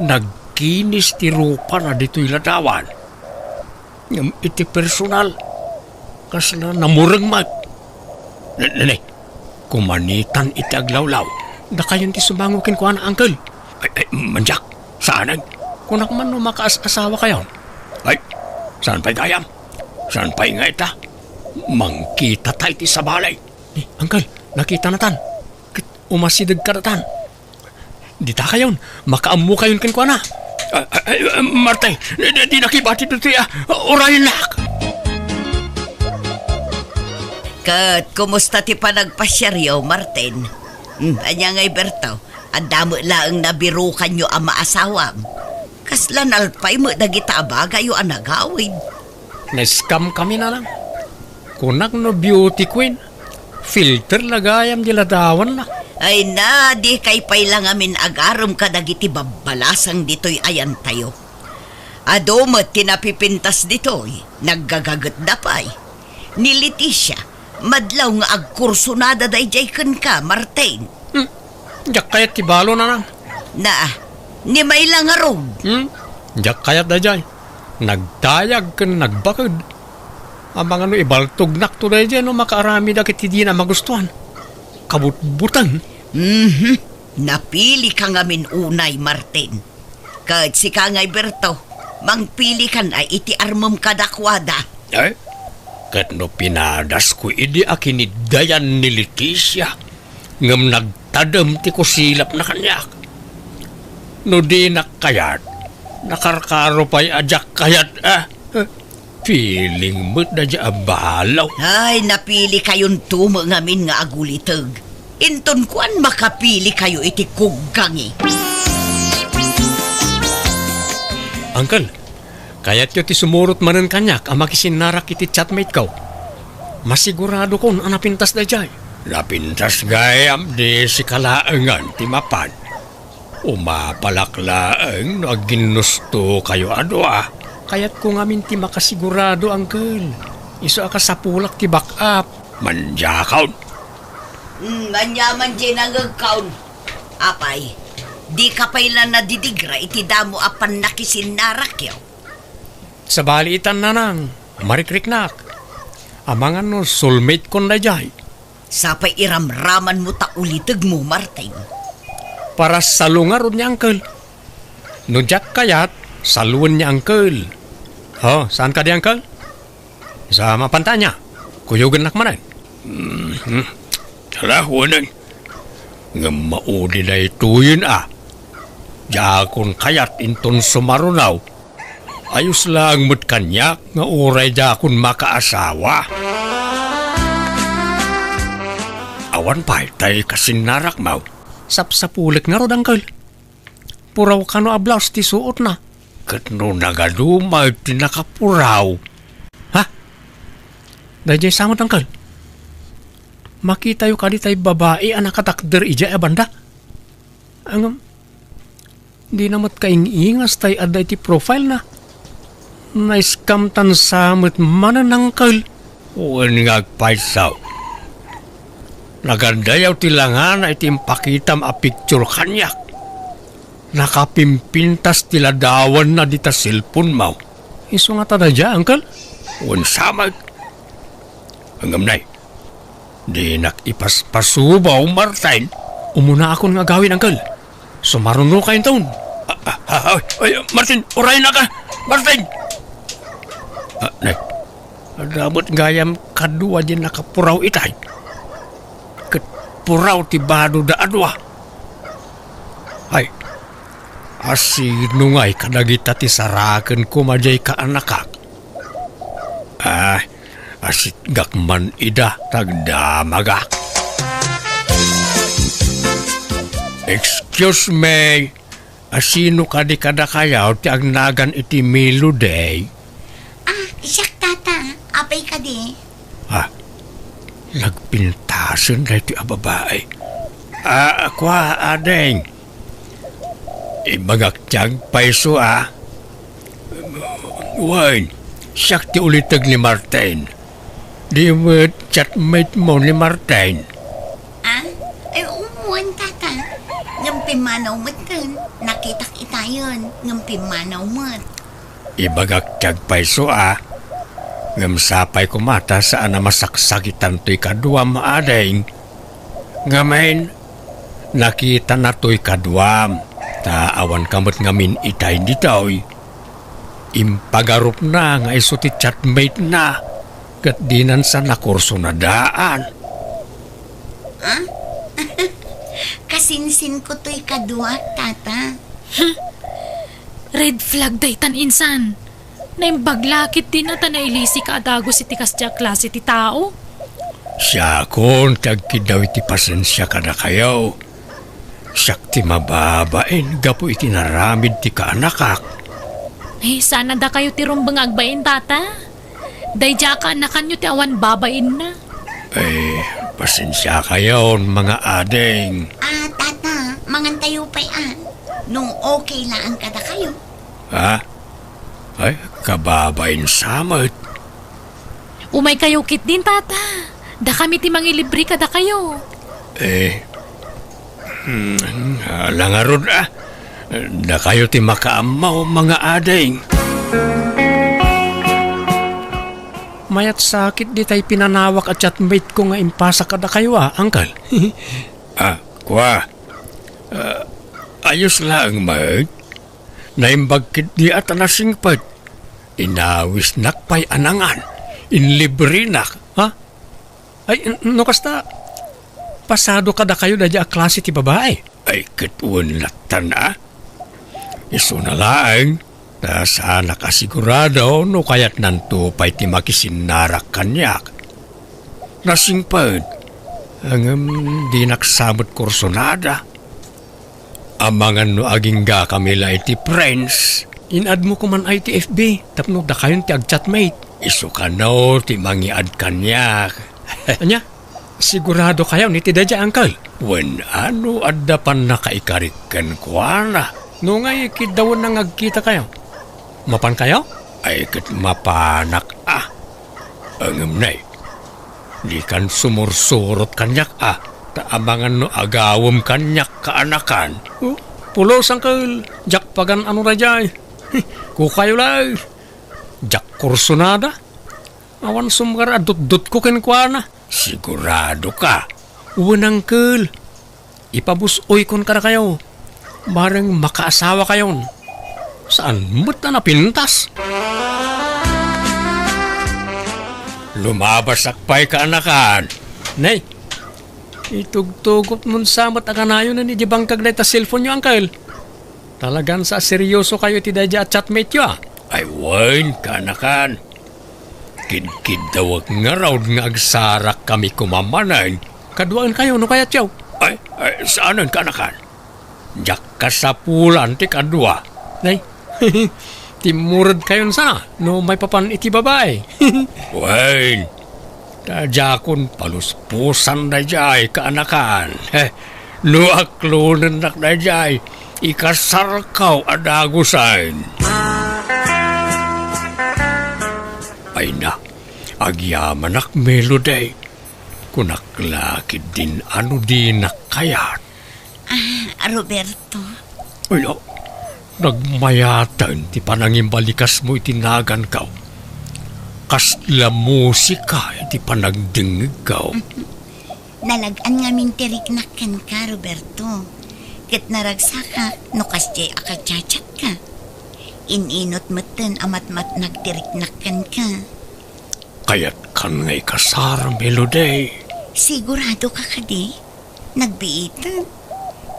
Nagkinis ti rupana ditoy ladawan. Ngem iti personal, kasla namureng met. Ne-, ne-, ne, kumanitan iti aglawlaw. Dakayon ti sumango kenkuana, Uncle. Ay, ay, mandiak, saanen? Kunak man no makaas-asawa kayon. Ay, saan pay gayam? Saan pay nga ita? Mangkita tay ti sabali. Ni, Uncle, nakita natan. Ket umasideg kadatan. Dita kayon, makaammo kayon kenkuana. Ah, ah, ah, Martin, di, di, di nakibati ditoy, ah. Urayennak. Ket kumusta ti panagpasiaryo, Martin? Hmm, ania ngay, Berto? Adda met laeng nabirukanyo a maasawam. Kasla nalpay met dagita a bagayo a nagawid. Na-scam kami, nanang. Kunak no beauty queen, Filter la gayam di ladawanna. Ay na, dikay pay la ngamin agarem kadagiti babbalasang ditoy ayantayo. Adu met ti napipintas ditoy, naggagagetda pay. Ni Leticia, madlaw nga agkursonada daydiay kenka, Martin. Hmm, diak kayat ti balo, Nanang. Na, ni Mayla ngarud. Hmm, diak kayat daydiay. Nagtayag ken nagbaked. Amangan no ibaltognakto daydiay no makaaramidak iti dina magustuan. Kabutbuteng. Mhm. Napili ka ngamin unay, Martin. Ket sika ngay, Berto, mangpili kan a iti armem kadakuada. Eh? Ket no pinadasko idi a kiniddayan ni Leticia, ngem nagtadem ti kusilapna kaniak. No dinak kayat, nakarkaro pay a diak kayat, ah. Feeling met daydiay a balo. Ay, napili kayonto met ngamin nga aguliteg. Inton kuan makapili kayo iti kuggangi. Uncle, kayatyo ti sumurot manen kaniak a makisinnarak iti chatmate ko. Masiguradokon a napintas daydiay. Napintas gayam, di sika laengen ti mapan. Umapalak laeng no agginnusto kayo a dua. Kayatko ngamin ti makasigurado, Uncle. Isu a kasapulak ti back up. Mandiakon. Hmm, aniaman diay nangegkon. Apay, dika pay la nadidigra iti damo a pannakisinnarakyo? Sabali itan, Nanang, marikriknak. Amangan no soulmate kon daydiay. Sapay iramramanmo ta ulitegmo, Martin. Para salungarod ni Uncle. No diak kayat, saluen ni Uncle. Oh, saan kadi, Uncle? Sa mapantanya, kuyogennak manen. Mhm. Ala, wen. Ngem maudi daytoyen a. Diakon kayat inton sumaruno. Ayos laeng met kaniak nga uray diakon makaasawa. Awan pay tay kasinnarakmo. Sapsapulek ngarud, Uncle. Puraw kano a blouse ti suotna. Ket no nagaduma ti nakapuraw. Ha? Daydiay sa met, Uncle. Makitayo kadi tay babai a nakatakder idiay a banda? Ngem, dina met kaing-ingas tay adda iti profile na. Na-scam tan sa met manen, Uncle. Wen nga agpayso. Nagandayaw ti langana iti impakitam a picture kaniak. Nakapimpintas ti ladawanna dita cellphone-mo. Isu ngata daydiay, Uncle? Wen sa met. Ngem nay, dinak ipaspasubaw, Martin. Umunaakon nga agawid, Uncle. Sumarunoka inton. Ah, ah, ah, ay, ay, Martin, uraynak a! Martin! Ah, nay, adda met gayam kadua diay nakapuraw itay. Ket puraw ti badoda a dua. Ay, asino ngay kadagita ti saraken koma diay kaanakak? Ah, asitgak man ida, tagdamagak. Excuse me, asino kadi kadakayo ti agnagan iti Melody? Ah, siak, tata. Apay kadi? Ah, nagpintasen daytoy a babai. Ah, kua, ading. Ibagak ti agpayso a. Wen, siak ti uliteg ni Martin. Di met chatmate mo ni Martin. Ah? Ay, wen, tata. Ngem pimmanaw met ken. Nakitak itayen, ngem pimmanaw met. Ibagak ti agpayso a. Ngem sapay koma ta saan a masaksakitan toy kaduam, ading. Ngamin, nakitana toy kaduam, ta awan ka met ngamin itay ditoy. Impagarupna nga isu ti chatmate-na, ket dinan sa nakursonadaan. Ah? Kasinsinko toy kaduak, tata. Red flag daytan, insan. Naimbag la ketdin a ta nailisika a dagus iti kasdi a klase ti tao. Siakon ti agkiddaw iti pasensia kadakayo. Siak ti mababain gapu iti naramid ti kaanakak. Eh, saan a dakayo ti rumbeng a agbain, tata? Daydiay a kaanakanyo ti awan babainna. Eh, Pasensiakayon, mga ading. Ah, tata, mangantayo pay, ah. No okay laeng kadakayo. Ha? Ay, kababain sa met. Umaykayo ketdin, tata. Dakami ti mangilibre kadakayo. Eh, hmm, ala ngarud, ah. Dakayo ti makaammo, mga ading. Mayat sakit ditay pinanawak a chatmate ko nga impasak kadakayo, ah, uncle. Ah, kua. Ah, ayos laeng met. Naimbag ketdi a ta nasingpet. Inawisnak pay a nangan. Inlibrenak, ha? Ay, n-, no kasta, pasado kadakayo daydiay a klase ti babai. Ay, ket wen lattan, a? Isuna laeng, ta saanak a sigurado no kayatnanto pay ti makisinnarak kaniak. Nasingpet, ngem dinak sa met kursunada. Amangan no aginggakami la iti friends. In-add mo koman ay ti F B tapno dakayon ti agchatmate. Isu kano ti mangi-add kaniak. Ania? Sigurado kayo ni ti daydiay, uncle? Wen, ano adda pannakaikarik kenkuana? No ngay, kiddawen nga agkita kayo. Mapan kayo? Ay, ket mapanak, a. Ngem nay, dikan sumursurot kaniak, a, ta amangan no agawem kaniak kaanakan. Oh, pulos, uncle. Diak pagan-ano daydiay. Kukayo la. Diak kursunada. Awan sumgar a dutdotko kenkuana. Sigurado ka? Wen, uncle. Ipabus-oykon kadakayo. Bareng makaasawakayon. Saan met a napintas? Lumabasak pay kaanakan. Nay, itugtugotmon sa met a kanayon idi bangkag dayta cellphone-yo, uncle. Talagan sa seryoso kayo iti daydiay a chatmate-yo, a? Ay, wen, kaanakan. Kidkiddawek ngarud nga agsarakkami koma manen. Kaduaen kayo no kayatyo. Ay, ay, saanen, kaanakan. Diak kasapulan ti kadua. Nay, timmured kayon sana no maipapan iti babai. Wen, ta diakon paluspusan daydiay kaanakan. He, no aklonennak daydiay, ikasarkaw a dagusen. Ay na, agyamanak, Melody. Kunak la ketdin a no dinak kayat. Ah, Roberto. Ay, no. Nagmayaten ti panangimbalikasmo iti naganko. Kasla musika iti panagdengngegko. Nalag-an ngamin ti riknak kenka, Roberto. Ket naragsakak no kasdiay a kachachatka. In-inut metten a matmatnag ti riknak kenka. Kayatkan nga ikasar, Melody. Sigurado ka kadi? Nagbiitan.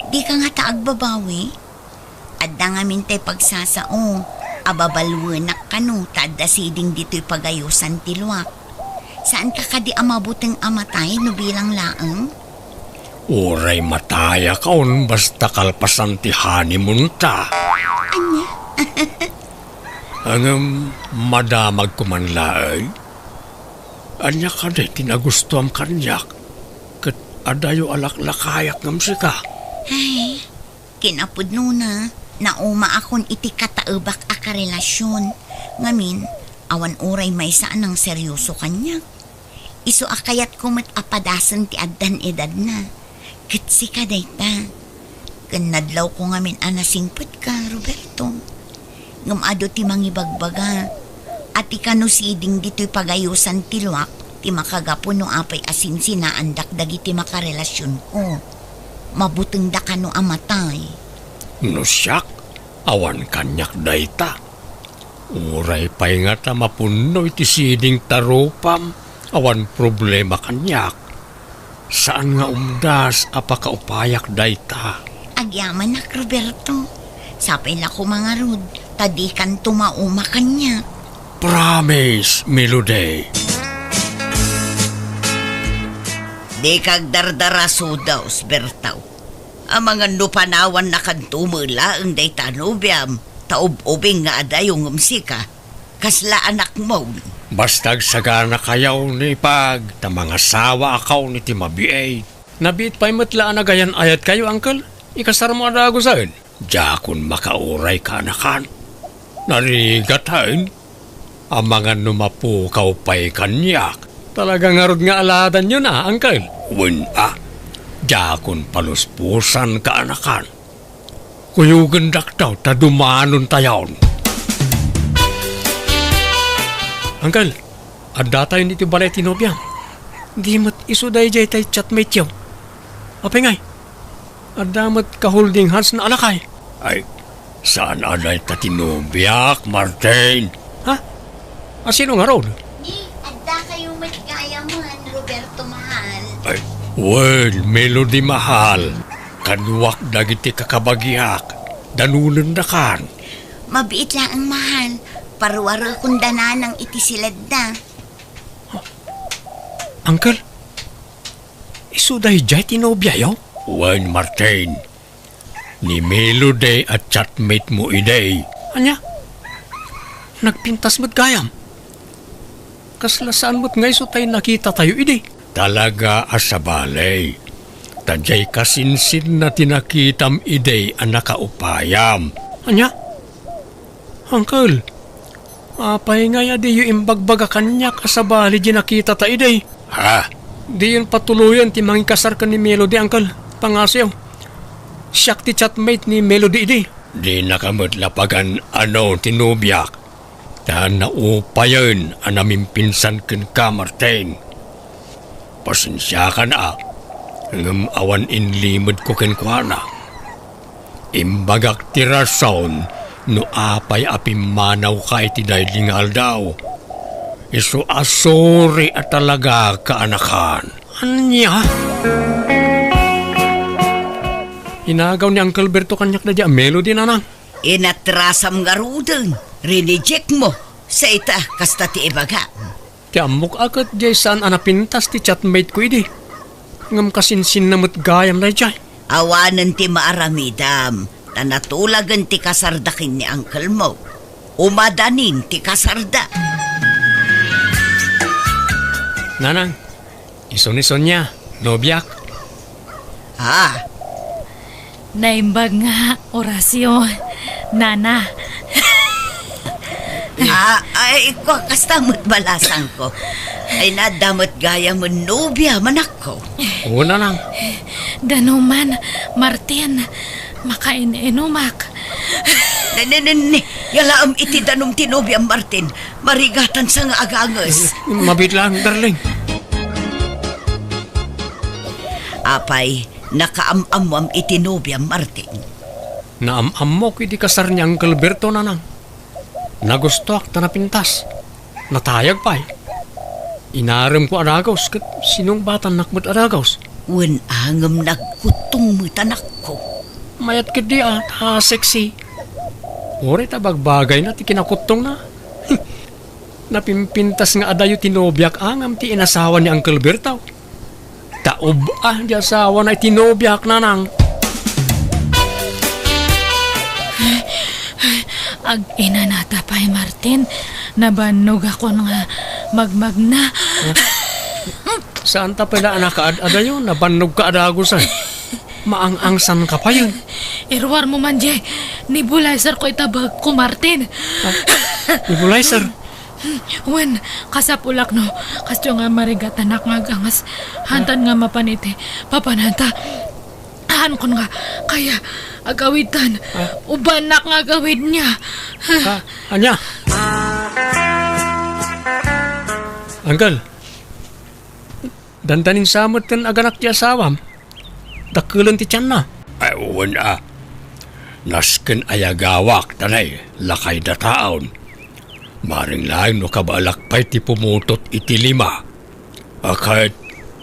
Dika ngata agbabawi? Adda ngamin tay pagsasao a babaluenak kano ta adda siding ditoy pagayosan ti luak. Saan ka kadi a mabuteng a matay no bilang laeng? Uray matayakon basta kalpasan ti honeymoon ta. Ania? Ngem, madamagko man laeng. Ania kadi ti nagustuam kaniak? Ket adayo a laklakayak ngem sika. Ay, kinapudnona, naumaakon iti kataebak a karelasyon. Ngamin, awan uray maysa a nangseryoso kaniak. Isu a kayatko met a padasen ti addan edadna. Ket sika dayta. Ken nadlawko ngamin a nasingpetka, Roberto. Ngem adu ti mangibagbaga a ti kano siding ditoy pagayosan ti luak ti makagapu no apay a sinsinaandak dagiti makarelasionko. Mabutengda kano a matay. No siak, awan kaniak dayta. Uray pay ngata mapunno iti siding ta rupam, awan problema kaniak. Saan nga umdas a pakaupayak dayta. Agyamanak, Roberto. Sapay la koma ngarud, ta dikanto mauma kaniak. Promise, Melody. Dika agdardara, Sudaw, Bertaw. Amangan no panawannakanto met laeng dayta a nobiam, ta ub-ubing nga adayo ngem sika. Kasla anakmo. Basta agsaganakayo ni Pag, ta mangasawaakayon iti mabiit. Nabiit pay met la a nagayan-ayatkayo, Uncle. Ikasarmo a dagusen. Diakon makauray, kaanakan. Narigaten. Amangan no mapukaw pay kaniak. Talaga ngarud nga aladanyo na, Uncle. Wen a, diakon paluspusan, kaanakan. Kuyogendak daw ta dumanontayon. Uncle, addatayon iti balay ti nobiam. Di met isu daydiay tay chatmate-yo. Apay ngay? Adda met ka-holding hands-na a lakay. Ay, saan a dayta ti nobiak, Martin? Ha? A, sino ngarud? Ni, addakayo met gayamen, Roberto mahal. Ay, wen, Melody mahal. Kaduak dagiti kakabagiak. Danonendakan. Mabiit laeng, mahal. Paruarekon da nanang iti siledda. Uncle, isu daydiay ti nobiayo? Wen, Martin. Ni Melody a chatmate-mo idi. Ania? Nagpintas met gayam. Kasla saan met nga isu tay nakitatayo idi? Talaga a sabali. Ta diay kasinsinna ti nakitam idi a nakaupayam. Ania? Uncle, apay ngay a diyo imbagbaga kaniak a sabali diay nakitata idi? Ha? Diyon patuloyen ti mangikasar ken ni Melody, Uncle. Pangasoyo. Siak ti chatmate ni Melody idi. Dinaka met la pagan-ano ti nobiak. Ta naupayen a namimpinsan kenka, Martin. Pasensiakan a, ngem awan inlimedko kenkuana. Imbagak ti rason no apay a pimmanawka iti daydi nga aldaw. Isu a sorry a talaga, kaanakan. Ania? Inagaw ni Uncle Berto kaniak daydi a Melody, nanang. Inatrasam ngaruden, rineject mo. Sa ita, kasta ti ibagam. Ti ammok a ket diay saan a napintas ti chatmate-ko idi. Ngem kasinsinna met gayam daydiay. Awanen ti maaramidam, ta natulagen ti kasarda ken ni uncle-mo. Umadanin ti kasarda. Nanang, isu ni Sonia, nobiak. Ah. Naimbag nga, Horacio, nana. Ah, ay, kua, kasta met balasangko. Ay, nadda met gayamen nobia, manakko. Oo, nanang. Danuman, Martin, makain-inumak. Ne, ne, ne, ne. Yalaem iti danum ti nobiam, Martin. Marigatan sa nga aganges. Mabiit lang, darling. Apay, nakaam-ammoam iti nobiam, Martin? Naam-ammok iti kasar ni Uncle Berto, nanang. Nagustoak ta napintas. Natayag pay. Inaremko a dagus ket sinungbatannak met a dagus. Wen a ngem nagkuttong met, anakko. Mayat ketdi a, ta sexy. Uray ta bagbagayna ti kinakuttongna. Napimpintas nga adayo ti nobiak a ngem ti inasawa ni Uncle Berto. Ta ub-a di asawana iti nobiak, nanang. Ag-inanata pay, Martin. Nabannogakon nga magmagna. Saan ta pay la a nakaad-adayo? Nabannogka a dagusen. Maang-angsanka payen. Iruarmo man diay nebulizer-ko ita bagko, Martin. Ah, nebulizer? Wen, kasapulak no kasdiay nga marigatanak nga aganges. Hantan nga mapan iti papananta. Haankon nga kaya agawidtan. Ah. Ubanak nga agawidna. Ah, ania? Uncle, dandanin sa met ken aganak ti asawam. Dakkelen ti tianna. Ay, wen a. Nasken a yagawak, ta nay, lakay dataon. Maring laeng no kabaelak pay ti pumutot iti lima. A ket,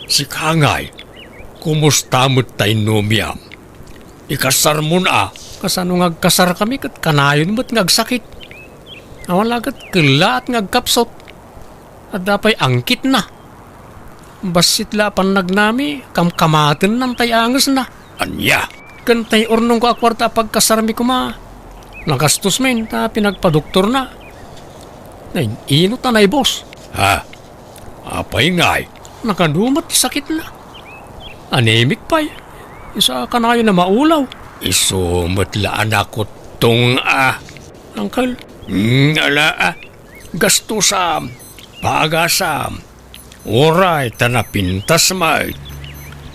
sika ngay, kumusta met tay nobiam? Ikasarmon a. Kasano nga agkasarkami ket kanayon met nga agsakit? Awan la ket kellaat nga agkapsut. Adda pay angkitna. Bassit la a pannagnami, kamkamatennan tay angesna. Ania? Ken tay urnongko a kuarta a pagkasarmi koma, nagastos men ta pinagpadoktorna. Nay, ino ta naibus? Ha? Apay ngay? Nakadumat ti sakitna. Anemic pay. Isu a kanayon a maulaw. Isu met la a nakuttong a. Uncle? Hmm, ala a. Gastusam. Pagasam. Uray ta napintas met.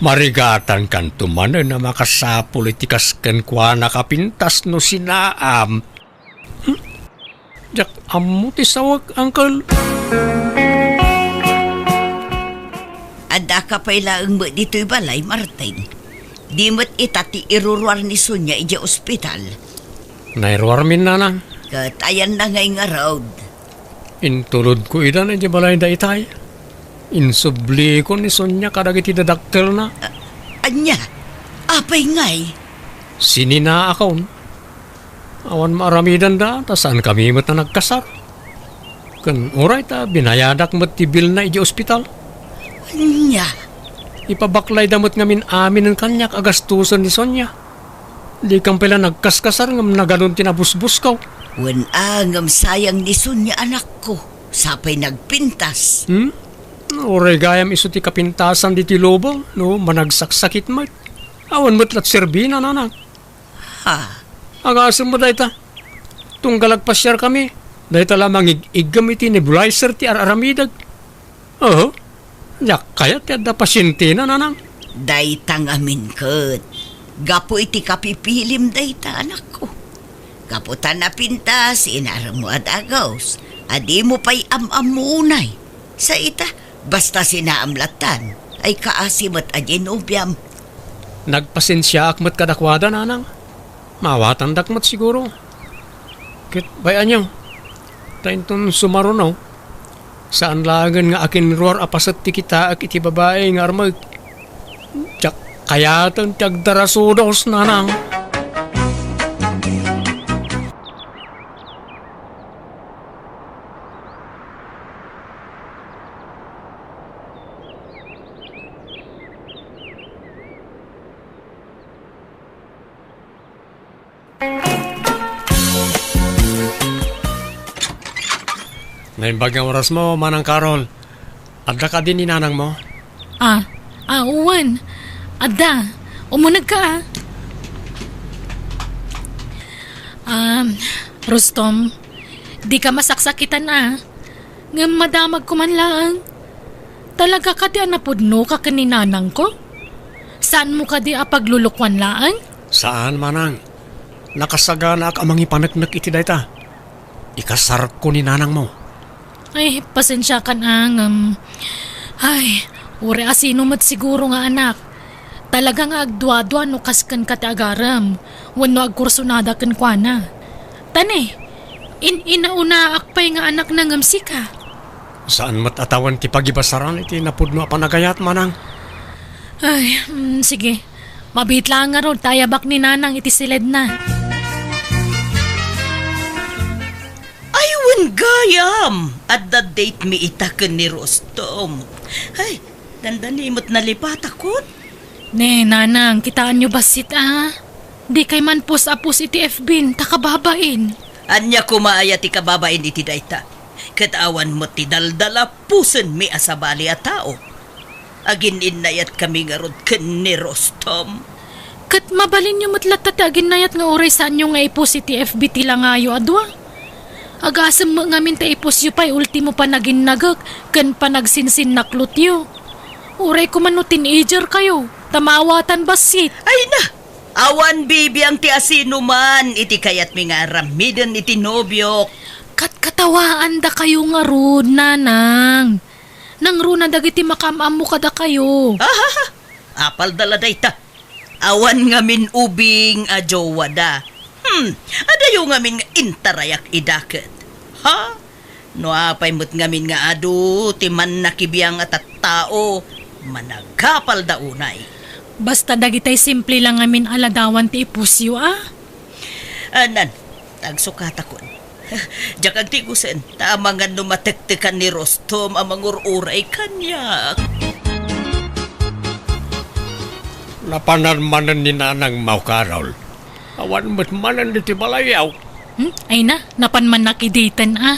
Marigatankanto manen a makasapul iti kas kenkuana a pintas no sinaam. Hmm? Diak ammo ti sawek, Uncle. Addaka pay laeng met ditoy balay, Martin. Di met ita ti iruruar ni Sonia idiay ospital. Nairuarmin, nanang. Ket ayanna ngay ngarud? Intulodko ida idiay balay daytay. Insublikon ni Sonia kadagiti dadakkelna. A-, ania? Apay ngay? Sininaakon. Awan maaramidanda, ta saankami met a nagkasar. Ken uray ta binayadak met ti bilna idiay ospital. Ania? Ipabaklayda met ngamin aminen kaniak a gastusen ni Sonia. Dikan pay la nagkaskasar ngem nagadun ti nabusbusko. Wen a, ngem sayang ni Sonia, anakko. Sapay nagpintas. Hmm? Uray gayam isu ti kapintasan ditoy lubong, no managsaksakit met. Awan met la ti serbina, nanang. Ha? Agasem met dayta. Tunggal agpasiarkami, dayta la mangig-iggem iti nebulizer ti ar-aramidek. Oho. Diak kayat ti adda pasientena, nanang. Dayta ngamin ket gapu iti kapipilim dayta, anakko. Gapu ta napintas, inaremmo a dagus a dimo pay am-ammo unay. Sa ita, basta sinaam lattan, ay kaasi met a diay nobiam. Nagpasensiaak met kadakuada, nanang. Maawatandak met siguro. Ket bay-anyo, ta inton sumaruno, saan laengen nga akinruar a paset ti kitaek iti babai nga armek. Diak kayaten ti agdarasudos, nanang. Naimbag nga orasmo, Manang Carol. Adda kadi ni nanangmo? Ah, ah, wen. Adda. Umunegka, ah. Um, Rustom, dika masaksakitan, ah. Ngem madamagko man laeng. Talaga kadi a napudnoka ken ni nanangko? Saanmo kadi a paglulukoan laeng? Saan, manang. Nakasaganaak a mangipaneknek iti dayta. Ikasarko ni nanangmo. Ay, pasensiakan, a, ngem, ay, uray asino met siguro nga anak. Talaga nga agduadua no kas kenka ti agarem, wenno agkursonada kenkuana. Ta ne, in-inaunaak pay nga anakna ngem sika. Saan met a tawen ti pagibasaran iti napudno a panagayat, manang. Ay, mm, sige. Mabiit laeng ngarud ta ayabak ni nanang iti siledna. Ay, wen gayam! Adda date mi ita ken ni Rustom. Ay, dandani met nalipatakon. Ne, nanang, kitaenyo bassit, a. Dikay man post a post iti F B ta kababain. Ania koma aya ti kababain iti dayta? Ket awan met ti daldalapusenmi a sabali a tao. Agin-innayatkami ngarud ken ni Rustom. Ket mabalinyo met latta ti aginnayat nga uray saanyo nga i-post iti F B ti langayo a dua. Agasem met ngamin ta i-postyo pay ultimo panaginnagek ken panagsinsinnaklotyo. Uray koma no teenager kayo, ta maawatan bassit. Ay na! Awan bibiang ti asinoman iti kayatmi nga aramiden iti nobiok. Katkatawaandakayo ngarud, nanang. Nangruna dagiti makaam-ammo kadakayo. Ahaha! Apalda la dayta. Awan ngamin ubing a jowada. Hmm, adayo ngamin nga intarayak ida ket. Ha? No apay met ngamin nga adu ti mannakibiang a tattao, managapalda unay. Basta dagitay simple la ngamin a ladawan ti i-postyo, a? Anan, agsukatakon. Diak agtigusen, ta amangan no matektekan ni Rustom a mangur-uray kaniak. Napanan manen ni Nanang Maukarol. Awan met manen ditoy balayaw. Hmm? Ay na, napan man nakiditen, a.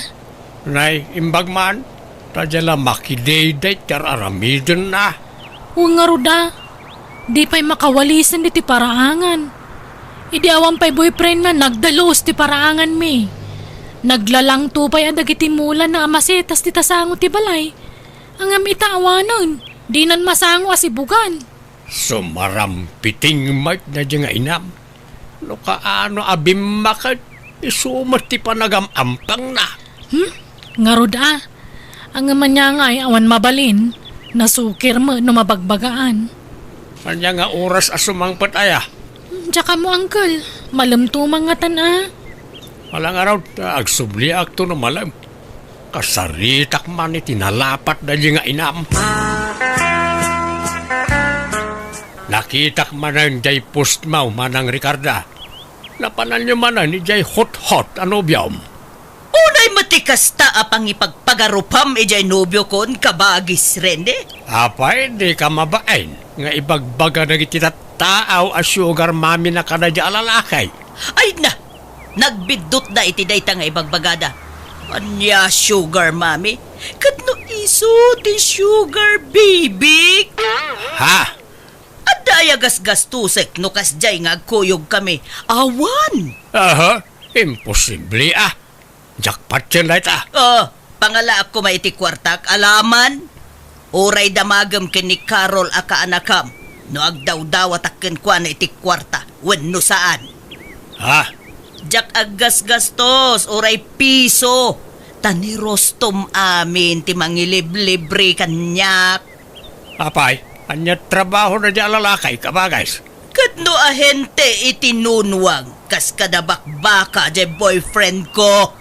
Nay, imbag man. Ta dia la makidayday ti ar-aramidenna. Wen ngarud a, di pay makawalisen ditoy paraangan. Idi awan pay boyfriendna, nagdalus ti paraanganmi. Naglalangto pay a dagiti mulana a masetas ti tasango ti balay. Ngem ita awanen, dinan masango a sibugan. Sumarampiting met daydi nga inam. No kaano a bimmaket, isu met ti panagam-ampangna. Hmm? Ngarud a. Ngem ania ngay awan mabalin, nasukir met no mabagbagaan. Ania nga oras a sumangpet aya? Hmm, diak ammo, uncle. Malem tumang ngatan a. Ala ngarud, ta agsubliakto no malem. Kasaritak man iti nalapat daydi nga inam. Nakitak manen jay postmo, Manang Ricarda. Napananyo manen idiay hot-hot a nobiom. Unay met ti kasta a pangipagpagarupam idiay nobiokon, kabagis Rene? Apay, dika mabain nga ibagbaga dagiti tattaaw a sugar mommy na kadaydi a lalaki? Ay na! Nagbiddutda iti dayta nga ibagbagada. Ania sugar mommy? Ket no isu ti sugar baby? Ha? Adda aya gasgastusek no kasdiay nga agkuyogkami? Awan! Aha, imposible a. Jackpot ken dayta. Oh, pangalaak koma iti kuartak, alaman. Uray damagem ken ni Carol a kaanakam no agdawdawatak kenkuana iti kuarta wenno saan. Ha? Diak aggasgastos uray piso, ta ni Rostom amin ti mangiliblibre kaniak. Apay, ania trabaho na di a lalaki, kabagis? Ket no ahente iti nunwang, kas kada bakbaka jay boyfriend ko.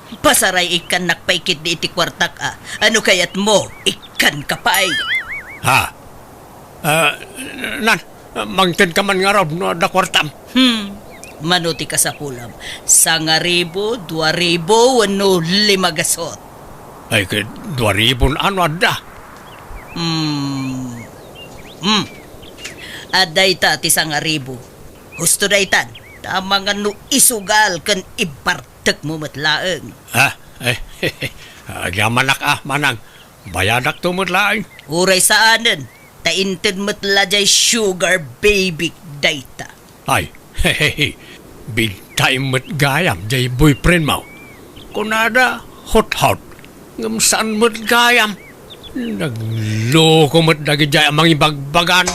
Pasaray ikkannak pay ketdi iti kuartak a. Ano kayatmo? Ikkanka pay. Ha? Ah, nan, mangted ka man ngarud no adda kuartam. Hmm. Mano ti kasapulam? Sangaribu, dua ribu, wenno lima gasot? Ay, ket dua ribu no adda. Hmm. Hmm. Adda ita ti sangaribu. Husto daytan, ta amangan no isugal ken ibartekmo met laeng. Ah, eh, agyamanak a, manang. Bayadakto met laeng. Uray saanen, ta inted met la jay sugar baby dayta. Ay, big time met gayam jay boyfriendmo. Kunada, hot-hot. Ngem saan met gayam. Nagloko met dagidiay a mangibagbagan.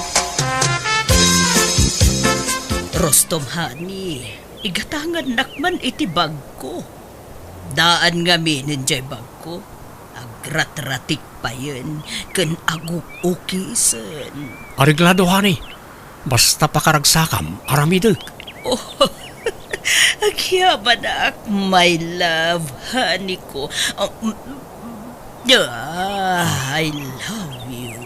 Rostom, honey, igatangannak man iti bagko. Daan ngaminen jay bagko. Agratratik payen ken aguk-ukisen. Areglado, honey. Basta pakaragsakam, aramidek. Oh, agyamanak, my love, honey ko. Ah, mm, ah, I love you.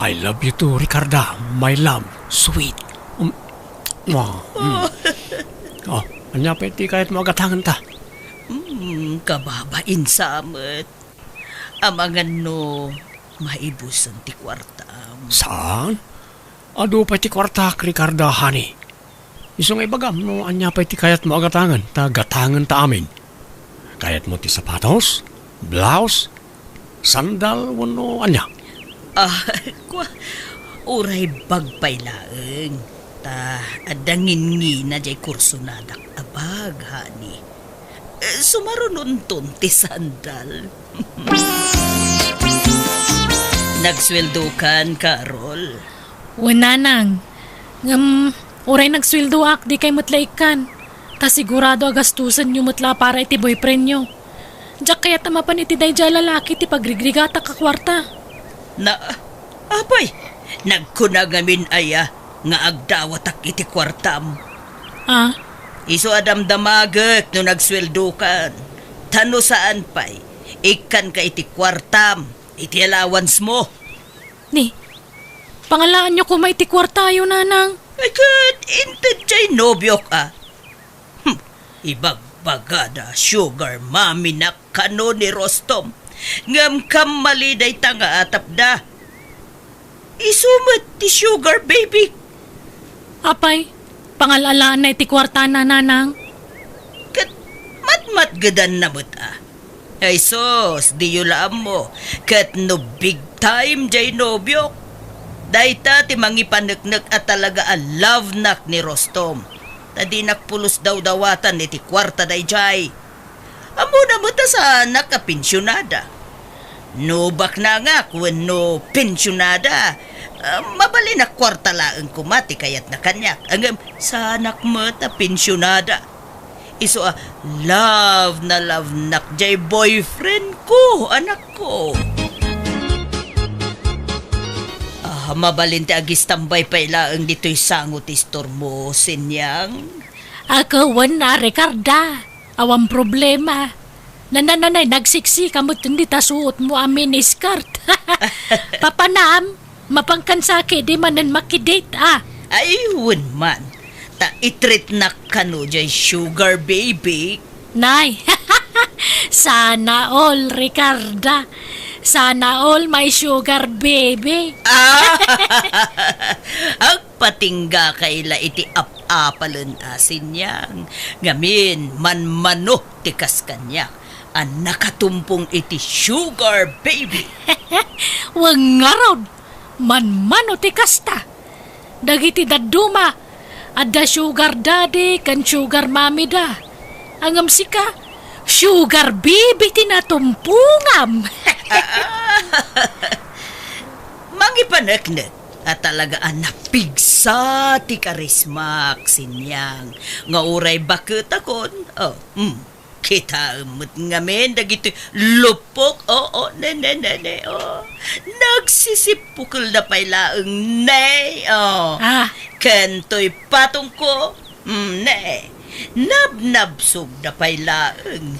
I love you too, Ricarda, my love, sweet. Um, mwah, mm. Oh, ania pay ti kayatmo a gatangenta? Mm, kababain sa met. Amangan no maibusen ti kuartam. Saan? Adu pay ti kuartak, Ricarda, honey. Isu nga ibagam no ania pay ti kayatmo a gatangen, ta gatangenta amin. Kayatmo ti sapatos, blouse, sandal, wenno ania? Ah, kua, uray bag pay laeng. Ta adda ngingina jay kursonadak a bag, honey. Eh, sumarunonton ti sandal. Nagsueldokan, Carol? Wen, nanang. Ngem, uray nagsueldoak, dikay met la ikkan. Ta sigurado a gastusenyo met la para iti boyfriendyo. Diak kayat a mapan iti daydiay a lalaki ti pagrigrigatak a kuarta. Na, apay, nagkuna ngamin aya nga agdawatak iti kuartam? Ah? Isu a damdamagek no nagsueldokan. Ta no saan pay, ikkanka iti kuartam, iti allowance mo. Ni, pangalaanyo koma iti kuartayo, nanang. Ay, ket inted jay nobiok a. Hmm, ibagbagada, sugar mommy na kano ni Rostom. Ngem kammali dayta nga atapda. Isu met ti sugar baby. Apay, pangal-alaanna iti kuartana, nanang. Ket matmatgedanna met a. Ay sus, diyo la ammo, ket no big time jay nobiok. Dayta ti mangipaneknek a talaga a love nak ni Rostom. Ta dinak pulos dawdawatan iti kuarta dayjay. Ammona met a saanak a pensionada. No baknangak wenno pensionada, ah, mabalin a kuarta laeng koma ti kayatna kaniak. Ngem saanak met a pensionada. Isu a love na love nak jay boyfriend ko, anakko. Ah, mabalin ti agistambay pay laeng ditoy sango ti istormo, Sinyang. Ako wen a, Ricarda. Awan problema. Nananay, nagsiksika met dita suotmo a miniskirt. Papanam, mapankan sa kadi manen makidate, ah. Ay, wen man. Ta itreatnak kano jay sugar baby. Nay, sana all, Ricarda. Sana all my sugar baby. Ah! Agpatingga kay la iti ap-apalen a, Sinyang. Ngamin, manmano ti kas kaniak a nakatumpong iti sugar baby. Wen ngarud, manmano ti kasta. Dagiti dadduma, adda sugar daddy ken sugar mommy da. Ngem sika, sugar baby ti natumpongam. Mangipaneknek a talaga a napigsa ti karismak, Sinyang, nga uray baketakon, oh, mm, kitaem met ngamin dagiti lupok, oo, ne, ne, ne, ne, oh. Nagsisipukelda pay laeng, ne, oh. Ah. Ken toy patongko, mm, ne. Nabnabsogda pay laeng.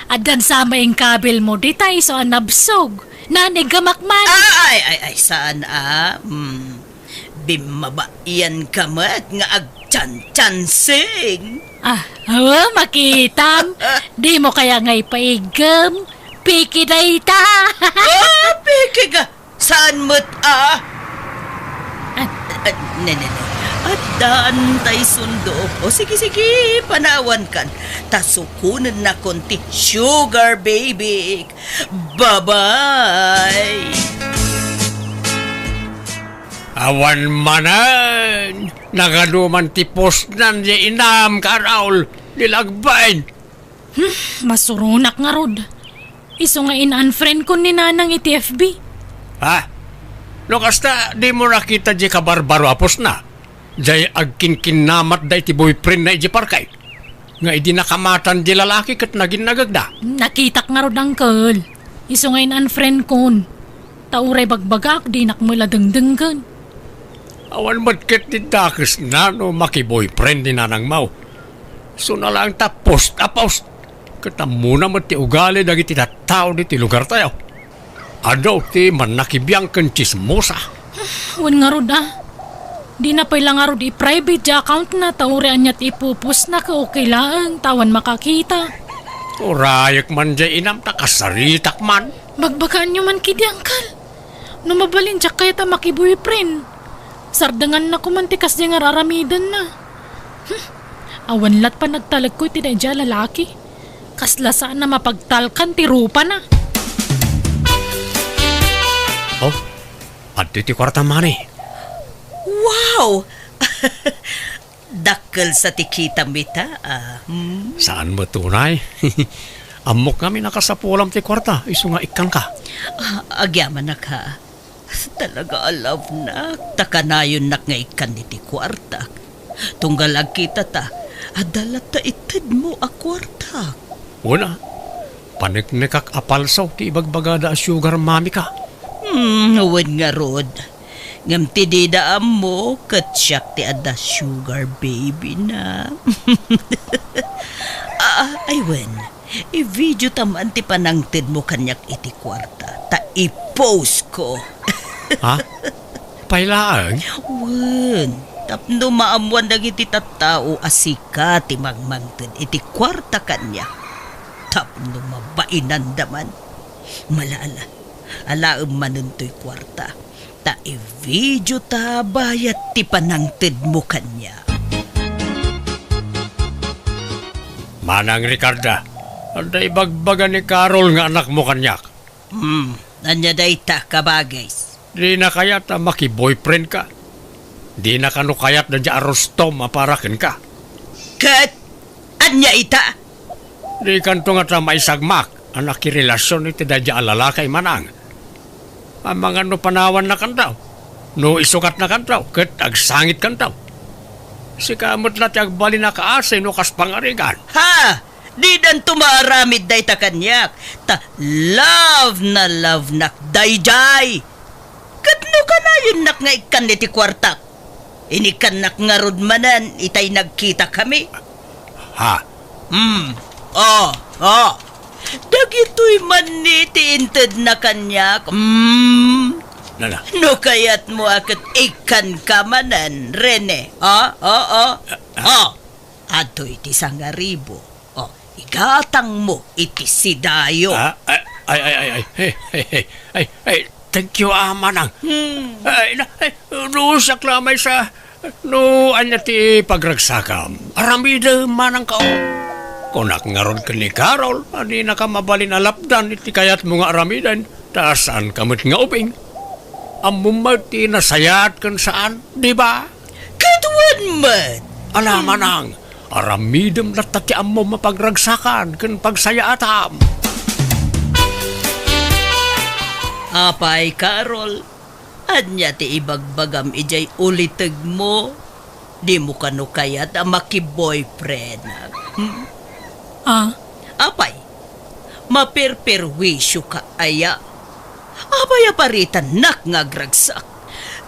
Addan sa maingkabilmo, dita isu a nabsog. Nanigamak man. Ah, ay, ay, ay, saan, ah? Hmm. Bimmabaian ka met nga agchanchansing. Ah, awa, makitam. Dimo kaya nga ipaiggem? Piki dayta. Oh, piki ka. Saan met a? Ah, ah, ne, ne, ne. Addaan tay sundo. O, sige, sige, panawankan. Ta sukonennakon ti sugar baby. Bye-bye. Awan manen. Nagaduman ti postnan ya inam, Karaol. Di la agbain. Hmm, masuronak ngarud. Isu nga in-unfriend kon ni Nanang iti F B. Ha? No kasta, dimo nakita di kabarbaro a postna? Jay agkinkinnamatda iti boyfriendna iti parkay. Nga idi nakamatan di lalaki ket naginnagagda. Nakitak ngarud, uncle. Isu nga in-unfriend kon. Ta uray bagbagak, dinak met la dengdenggen. Awan met ket ti dakesna no makiboyfriend ni Nanang Mau. Isuna laeng ta post a post. Ket ammona met ti ugali dagiti tattao ditoy lugartayo. Adu ti mannakibiang ken tsismosa. Wen ngarud a. Dina pay la ngarud i-private ti accountna ta uray ania ti ipupostna ket okay laeng ta awan makakita. Urayek man jay inam ta kasaritak man. Bagbagaanyo man kadi, uncle. No mabalin, diak kayat a makiboyfriend. Sardenganna koman ti kasdiay nga ar-aramidenna. Hmm. Awan lat panagtalekko iti daydiay a lalaki. Kasla saan a mapagtalkan ti rupana. Oh, adtoy ti kuarta, mani. Wow! Dakkel sa ti kitam ita, ah. Hmm? Saan met unay? Ammok ngamin a kasapulam ti kuarta, isu nga ikkanka. Ah, agyamanak, ha. Talaga a love nak, ta kanayonnak nga ikkan iti kuarta. Tunggal agkita ta, adda latta itedmo a kuarta. Wen a, paneknekak a palso ti ibagbagada a sugar mommy ka. Hmm, wen ngarud. Ngem ti dida ammo, ket siak ti adda sugar baby na. Ah, ay wen, i-video ta man ti panangtedmo kaniak iti kuarta, ta i-post ko. Ha? Pay laeng? Wen, tapno maammoan dagiti tattao a sika ti mangmangted iti kuarta kaniak. Tapno mabainanda man. Malala, alaem manen toy kuarta. Ta i-video ta bayat ti panangtedmo kaniak. Manang Ricarda, Adda ibagbaga ni Carol nga anakmo kaniak. Hmm, ania dayta, kabagis? Dina kayat a maki-boyfriend ka. Dina kano kayat daydiay a Rustom a para kenka. Ket ania ita? Dikanto ngata maisagmak a nakirelasion iti daydiay a lalaki, manang. Amangan no panawannakanto, no isugatnakanto, ket agsangitkanto. Sika met la ti agbalin a kaasi no kas pangarigan. Ha! Didanto maaramid dayta kaniak, ta love na love nak daydiay. Ket no kanayonnak nga ikkan iti kuartak, inikkannak ngarud manen itay nagkitakami. Ha? Hmm. Oh, oh. Dagitoy man ni ti intedna kaniak. Hmm. Nana. No kayatmo a ket ikkanka manen, Rene. Oh, oh, oh. Ah, ah. Oh. Adtoy ti sangaribu. Oh, igatangmo iti sidayo. Ah, ay, ay, ay, ay, ay. Hey, hey, hey, ay, ay, thank you, ah, manang. Hmm. Ay, na, ay, no, siak la maysa, no, ania ti pagragsakam? Aramidem manang ka, oh. Kunak ngarud ken ni Carol, a dinaka mabalin a lapdan iti kayatmo nga aramiden, ta saanka met nga ubing. Ammom met ti nasayaat ken saan, di ba? Ket wen met. Ala, hmm, manang, aramidem latta ti ammom a pagragsakan ken pagsayaatam. Apay, Carol, ania ti ibagbagam idiay ulitegmo? Dimo kano kayat a maki-boyfriend? Hmm? Ah? Apay, maperperwisyo ka aya? Apay a paritannak nga agragsak?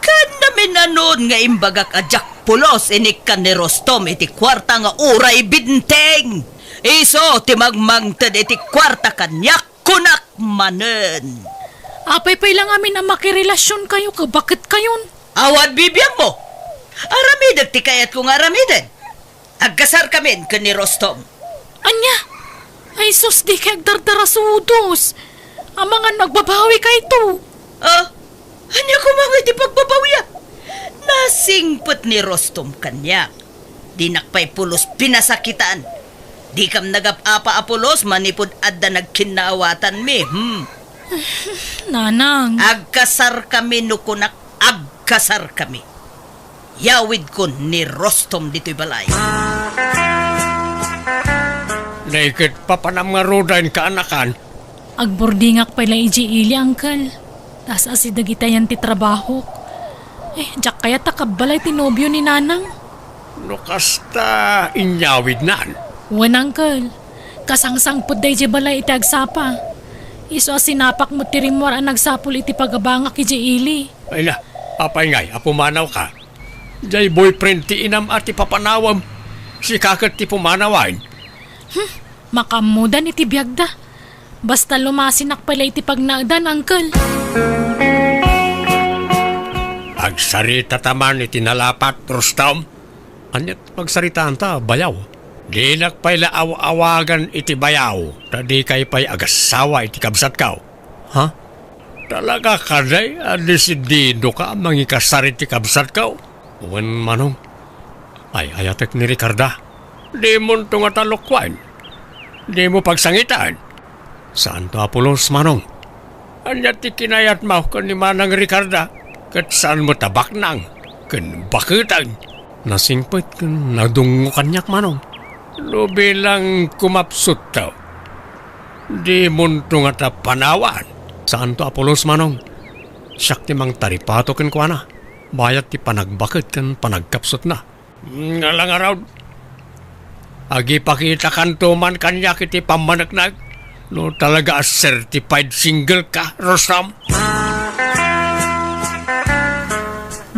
Ken naminanon nga imbagak a diak pulos inikkan ni Rustom iti kuarta nga uray benteng. Isu ti mangmangted iti kuarta kaniak, kunak manen. Apay pay la ngamin a makirelasionkayo ket baketkayon? Awan bibiangmo. Aramidek ti kayatko nga aramiden. Agkasarkamin ken ni Rustom. Ania? Ay sus, dikay agdardarasudos. Amangan no agbabawikayto. Ah, ania koma ngay ti pagbabawiak? Nasingpet ni Rustom kaniak. Dinak pay pulos pinasakitan. Dikam nagap-apa a pulos manipud adda nagkinnaawatanmi, hmm. Nanang. Agkasarkami no kunak, agkasarkami. Yawidkon ni Rustom ditoy balay. Naiket papanam ngaruden, kaanakan. Agburdingak pay la idiay ili, Uncle. Ta as-asideg itayan ti trabahok. Eh, diak kayat a kabbalay ti nobio ni Nanang. No kasta, inyawidnan? Wen, Uncle. Kasangsangpetda idiay balay iti agsapa. Isu a sinapak met ti rimmuar a nagsapul iti pagabangak idiay ili. Ay na, apay ngay a pumanawka? Diay boyfriend ti inam a ti papanawem. Sika ket ti pumanawen. Hmm, makaammodan iti biagda. Basta lumasinak pay la iti pagnaedan, Uncle. Agsaritata man iti nalapat, Rustom. Ania ti pagsaritaanta, bayaw? Dinak pay la aw-awagan iti bayaw, ta dikay pay agassawa iti kabsatko. Ha? Talaga kadi a desididoka a mangikasar iti kabsatko? Wen, manong. Ay-ayatek ni Ricarda. Dimonto ngata lokuen. Dimo pagsangitan. Saanto a pulos, manong. Ania ti kinayatmo ken ni Manang Ricarda? Ket saan met a baknang ken baketen? Nasingpet ken nadungngo kaniak, manong. No bilang kumapsuttaw, dimonto ngata panawan. Saanto a pulos, manong. Siak ti mangtaripato kenkuana, bayat ti panagbaket ken panagkapsutna. Nga la ngarud, agipakitakanto man kaniak iti pammaneknek no talaga a certified single ka, Rustom.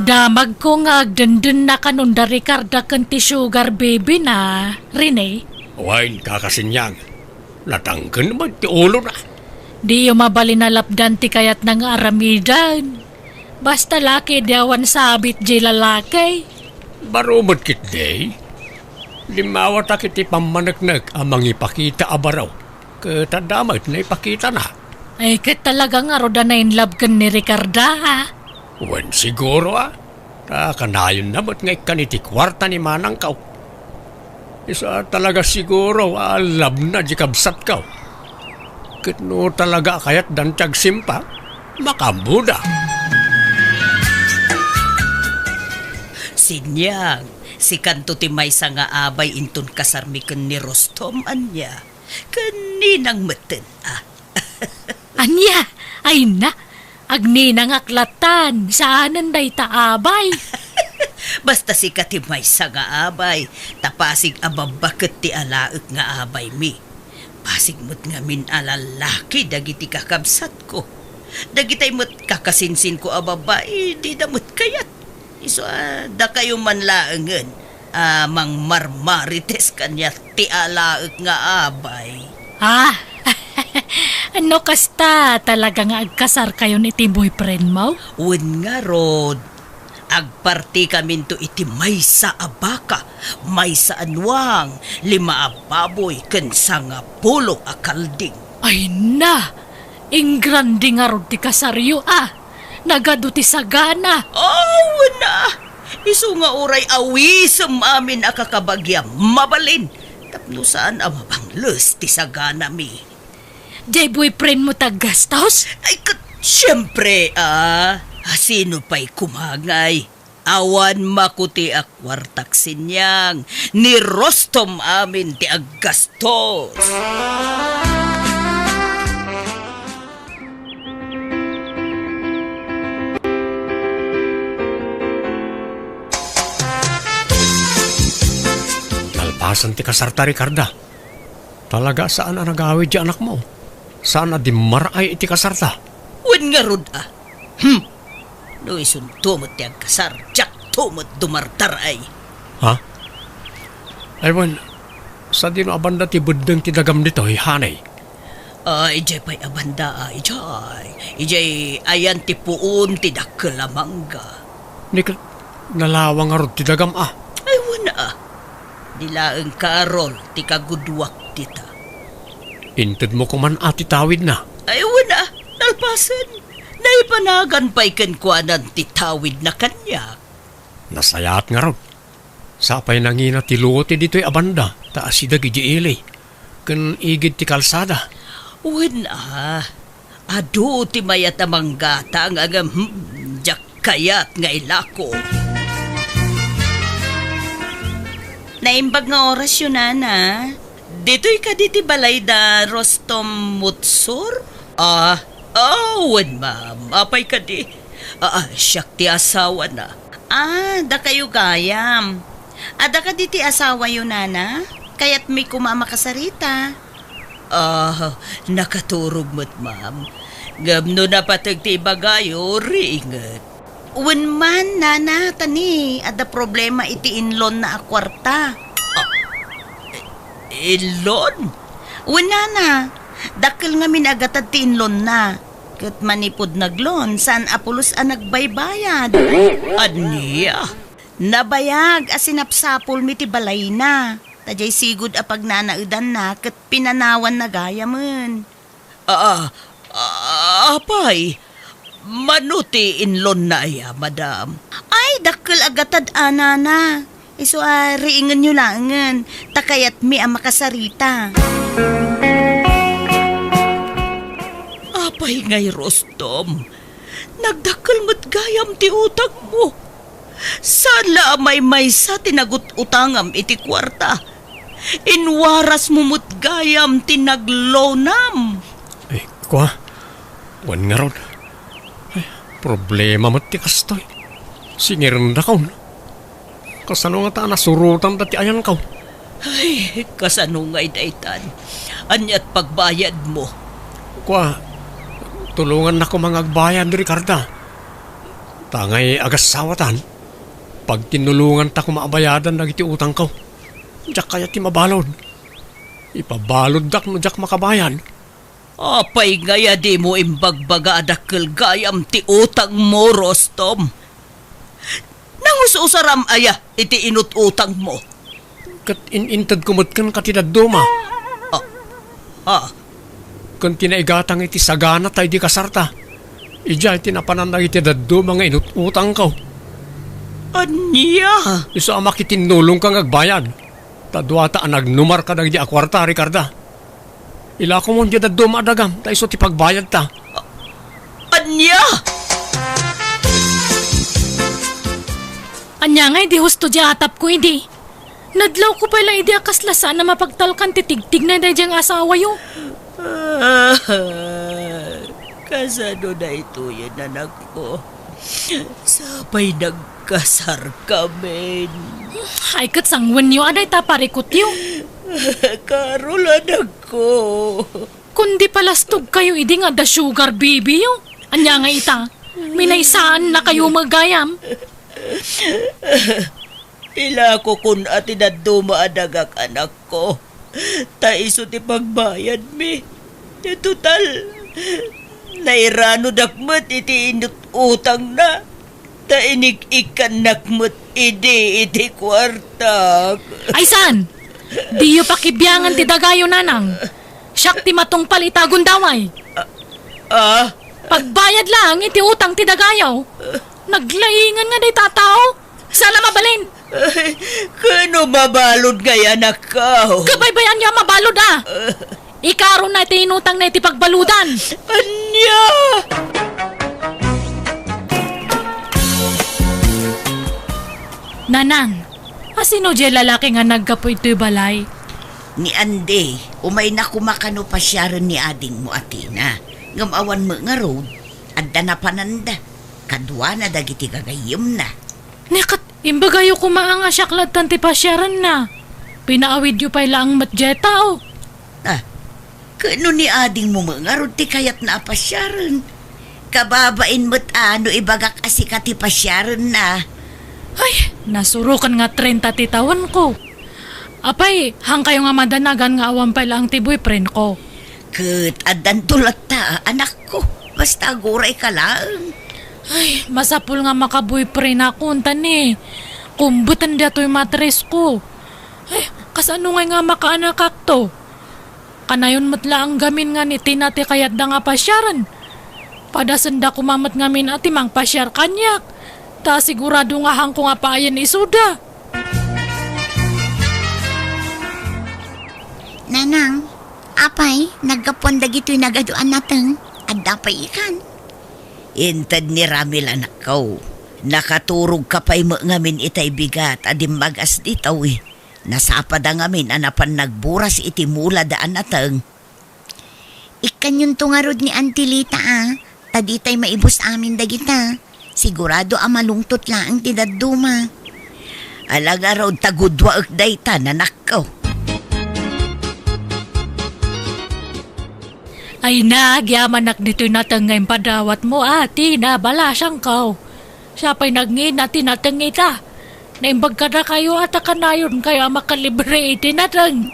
Damagko nga agdendennakanon da Ricarda ken ti sugar baby na, Rene. Wen, kakasinyang, natangken met ti ulona. Diyo mabalin a lapdan ti kayatna nga aramiden. Basta laki, di awan sabit diay lalaki. Baro met ketdi. Limmawatak iti pammaneknek a mangipakita a baro. Ket adda met naipakitana. Ay, ket talaga ngarud a na-in love ken ni Ricarda, a? Wen, siguro, a. Ta kanayonna met nga ikkan iti kuarta ni manangko. Isu a talaga siguro a labna di kabsatko. Ket no talaga a kayatdan ti agsimpa, makaammoda. Sinyang, sikanto ti maysa nga abay inton kasarmi ken ni Rostom, ania? Ken ninang metten, a? Ania? Ay na, agninangak latan, saanen dayta abay. Basta sika ti maysa nga abay, ta pasig a babba ket ti alaek nga abaymi. Pasig met ngamin a lallaki dagiti kakabsatko. Dagitay met kakasinsinko a babbai, dida met kayat. Isu a dakayo man laengen a mangmarmarites kaniak ti alaek nga abay. Ah, no kasta, talaga nga agkasarkayon iti boyfriendmo? Wen ngarud, agpartikaminto iti maysa a baka, maysa a nuang, lima a baboy, ken sangapulo a kalding. Ay na! Ingrande ngarud ti kasaryo, a! Nagadu ti sagana! Aw, na! Isu nga uray awisem amin a kakabagiam, mabalin, tapno saan a mabangles ti saganami. Jay boyfriendmo ti aggastos? Ay, ket, siempre, a! Sino pay kumangay? Awan makuti a kuartak, Sinyang, ni Rostom amin ti aggastos. Nalpasen ti kasarta, Ricarda. Talaga saan a nagawid ti anakmo. Saan a dimmar-ay iti kasarta. Wen ngarud, a. Hmm. No isunto met ti agkasar, diakto met dumardar-ay. Ha? Ay, wen, sadino a banda ti beddeng ti dagam ditoy, honey? A, idiay pay a banda, a, idiay. Idiay ayan ti puon ti dakkel a mangga. Ni ket nalawa ngarud ti dagam, a? Ay, wen, a. Di laeng Carol ti kaguduak dita. Intedmo koman a ti tawidna? Ay, wen, a. Nalpasen. Naipanagan pay kenkuanan ti tawidna kaniak. Nasayaat ngarud. Sapay nangina ti lote ditoy a banda, ta asideg idiay ili, ken igid ti kalsada. Wen, a. Adu ti mayat a manggatang, ngem, hmm, diak kayat nga ilako. Naimbag nga orasyo, nana. Ditoy kadi ti balay da Rostom Mutsur? A, a, wen, ma'am. Apay kadi? A, a, siak ti asawana. A, dakayo gayam. Adda kadi ti asawayo, nana? Kayatmi koma a makasarita. A, nakaturog met, ma'am. Ngem no napateg ti ibagayo, riinget. Wen man, nana, ta ni, adda problema iti inlonna a kuarta. A, i-, inlon? Wen, nana, dakkel ngamin a gatad ti inlonna. Ket manipud nag-loan, saan a pulos a nagbaybayad. Ania? Nabayag a sinapsapulmi ti balayna, ta jay sigud a pagnanaedanna ket pinanawanna gayamen. A, a, apay, mano ti inlonna aya, madam? Ay, dakkel a gatad a, nana. Isu a riingenyo laengen, ta kayatmi a makasarita. Apay ngay, Rostom, nagdakkel met gayam ti utangmo. Saan la a maymaysa ti nagut-utangam iti kuarta. Inwarasmo met gayam ti naglonam. Ay, kua, wen ngarud. Ay, problema met ti kastoy. Singirendakon. Kasano ngata a nasurotanda ti ayanko? Ay, kasano ngay daytan? Aniat pagbayadmo? Kua, tulongannak koma nga agbayad, Ricarda. Ta ngay agassawatan, pagtinnulonganta koma a bayadan dagiti utangko. Diak kayat ti mabalud. Ipabaluddak no diak makabayad. Apay ngay a dimo imbagbaga a dakkel gayam ti utangmo, Rostom? Nangus-usaram aya iti inut-utangmo? Ket in-intedko met kenka ti dadduma. Ah, ah. Ken ti naigatang iti saganata idi kasarta. Idiay ti napanan dagiti dadduma nga inut-utangko. Ania? Isu a makitinnulongka nga agbayad. Ta duata a nagnumar kadagidi a kuarta, Ricarda. Ilakomon diay dadduma a dagam, ta isu ti pagbayadta. Ania? Ania nga idi husto diay atapko idi? Nadlawko pay la idi a kasla saan a mapagtalkan ti tigtigna daydiay nga asawayo. Ah, kasano daytoyen, anakko? Sapay nagkasarkamin. Ay, ket sangwenyo a dayta parikutyo. Carol, anakko. Kundi palastogkayo idi nga adda sugar babyyo. Ania nga ita? Minaysaannakayo met gayam. Ilakokon a ti dadduma a dagak, anakko. Ta isu ti pagbayadmi. Total, nairanodak met iti inut-, utangna. Ta inik-ikkannak met idi iti kuartak. Ay saan? Diyo pakibiangan ti dagayo, nanang. Siak ti matungpal ita a gundaway. Ah? Pagbayad laeng iti utang ti dagayo. Naglaingan nga dayta a tao. Saan a mabalin? Ay, kano mabalud ngay, anakko? Kabaybayanyo a mabalud, a. Ikarona ti inutangna iti pagbaludan. Ania? Nanang, asino diay lalaki nga naggapu itoy balay? Ni Andy, umayna koma kano pasiaren ni adingmo a Tina. Ngem awan met ngarud, adda napananda. Kaduana dagiti gagayyemna. Ni ket, imbagayo koma nga siak lattan ti pasiarenna. Pinaawidyo pay laeng met diay tao. Ah, kano ni adingmo met ngarud ti kayatna a pasiaren? Kababain met a no ibagak a sika ti pasiarenna. Ay, nasuroken nga trenta ti tawenko. Apay, haankayo nga madanagan nga awan pay laeng ti boyfriendko? Ket addanto latta, anakko. Basta agurayka laeng. Ay, masapul nga maka-boyfriendakon, ta ni, kumbeten daytoy matrisko. Ay, kasano ngay nga makaanakakto? Kanayon met laeng gamin nga ni Tina ti kayatda nga pasiaren. Padasenda koma met ngamin a ti mangpasiar kaniak. Ta sigurado nga haanko nga paayen isuda. Nanang, apay, naggapuan dagitoy nagadu a nateng? Adda pay ikan? Inted ni Ramil, anakko. Nakaturogka pay met ngamin itay bigat a dimmagas ditoy. Nasapada ngamin a napan nagburas iti mulada a nateng. Ikkanyonto ngarud ni Auntie Lita, a, ta ditay maibus amin dagita. Sigurado a malungtot laeng ti dadduma. Ala ngarud ta guduaek dayta, nanakko. Ay, nagyamanak ditoy nateng nga impadawatmo, a, Tina, balasangko. Siak pay nagngina ti nateng ita. Naimbag kadakayo a ta kanayonkayo a makalibre iti nateng.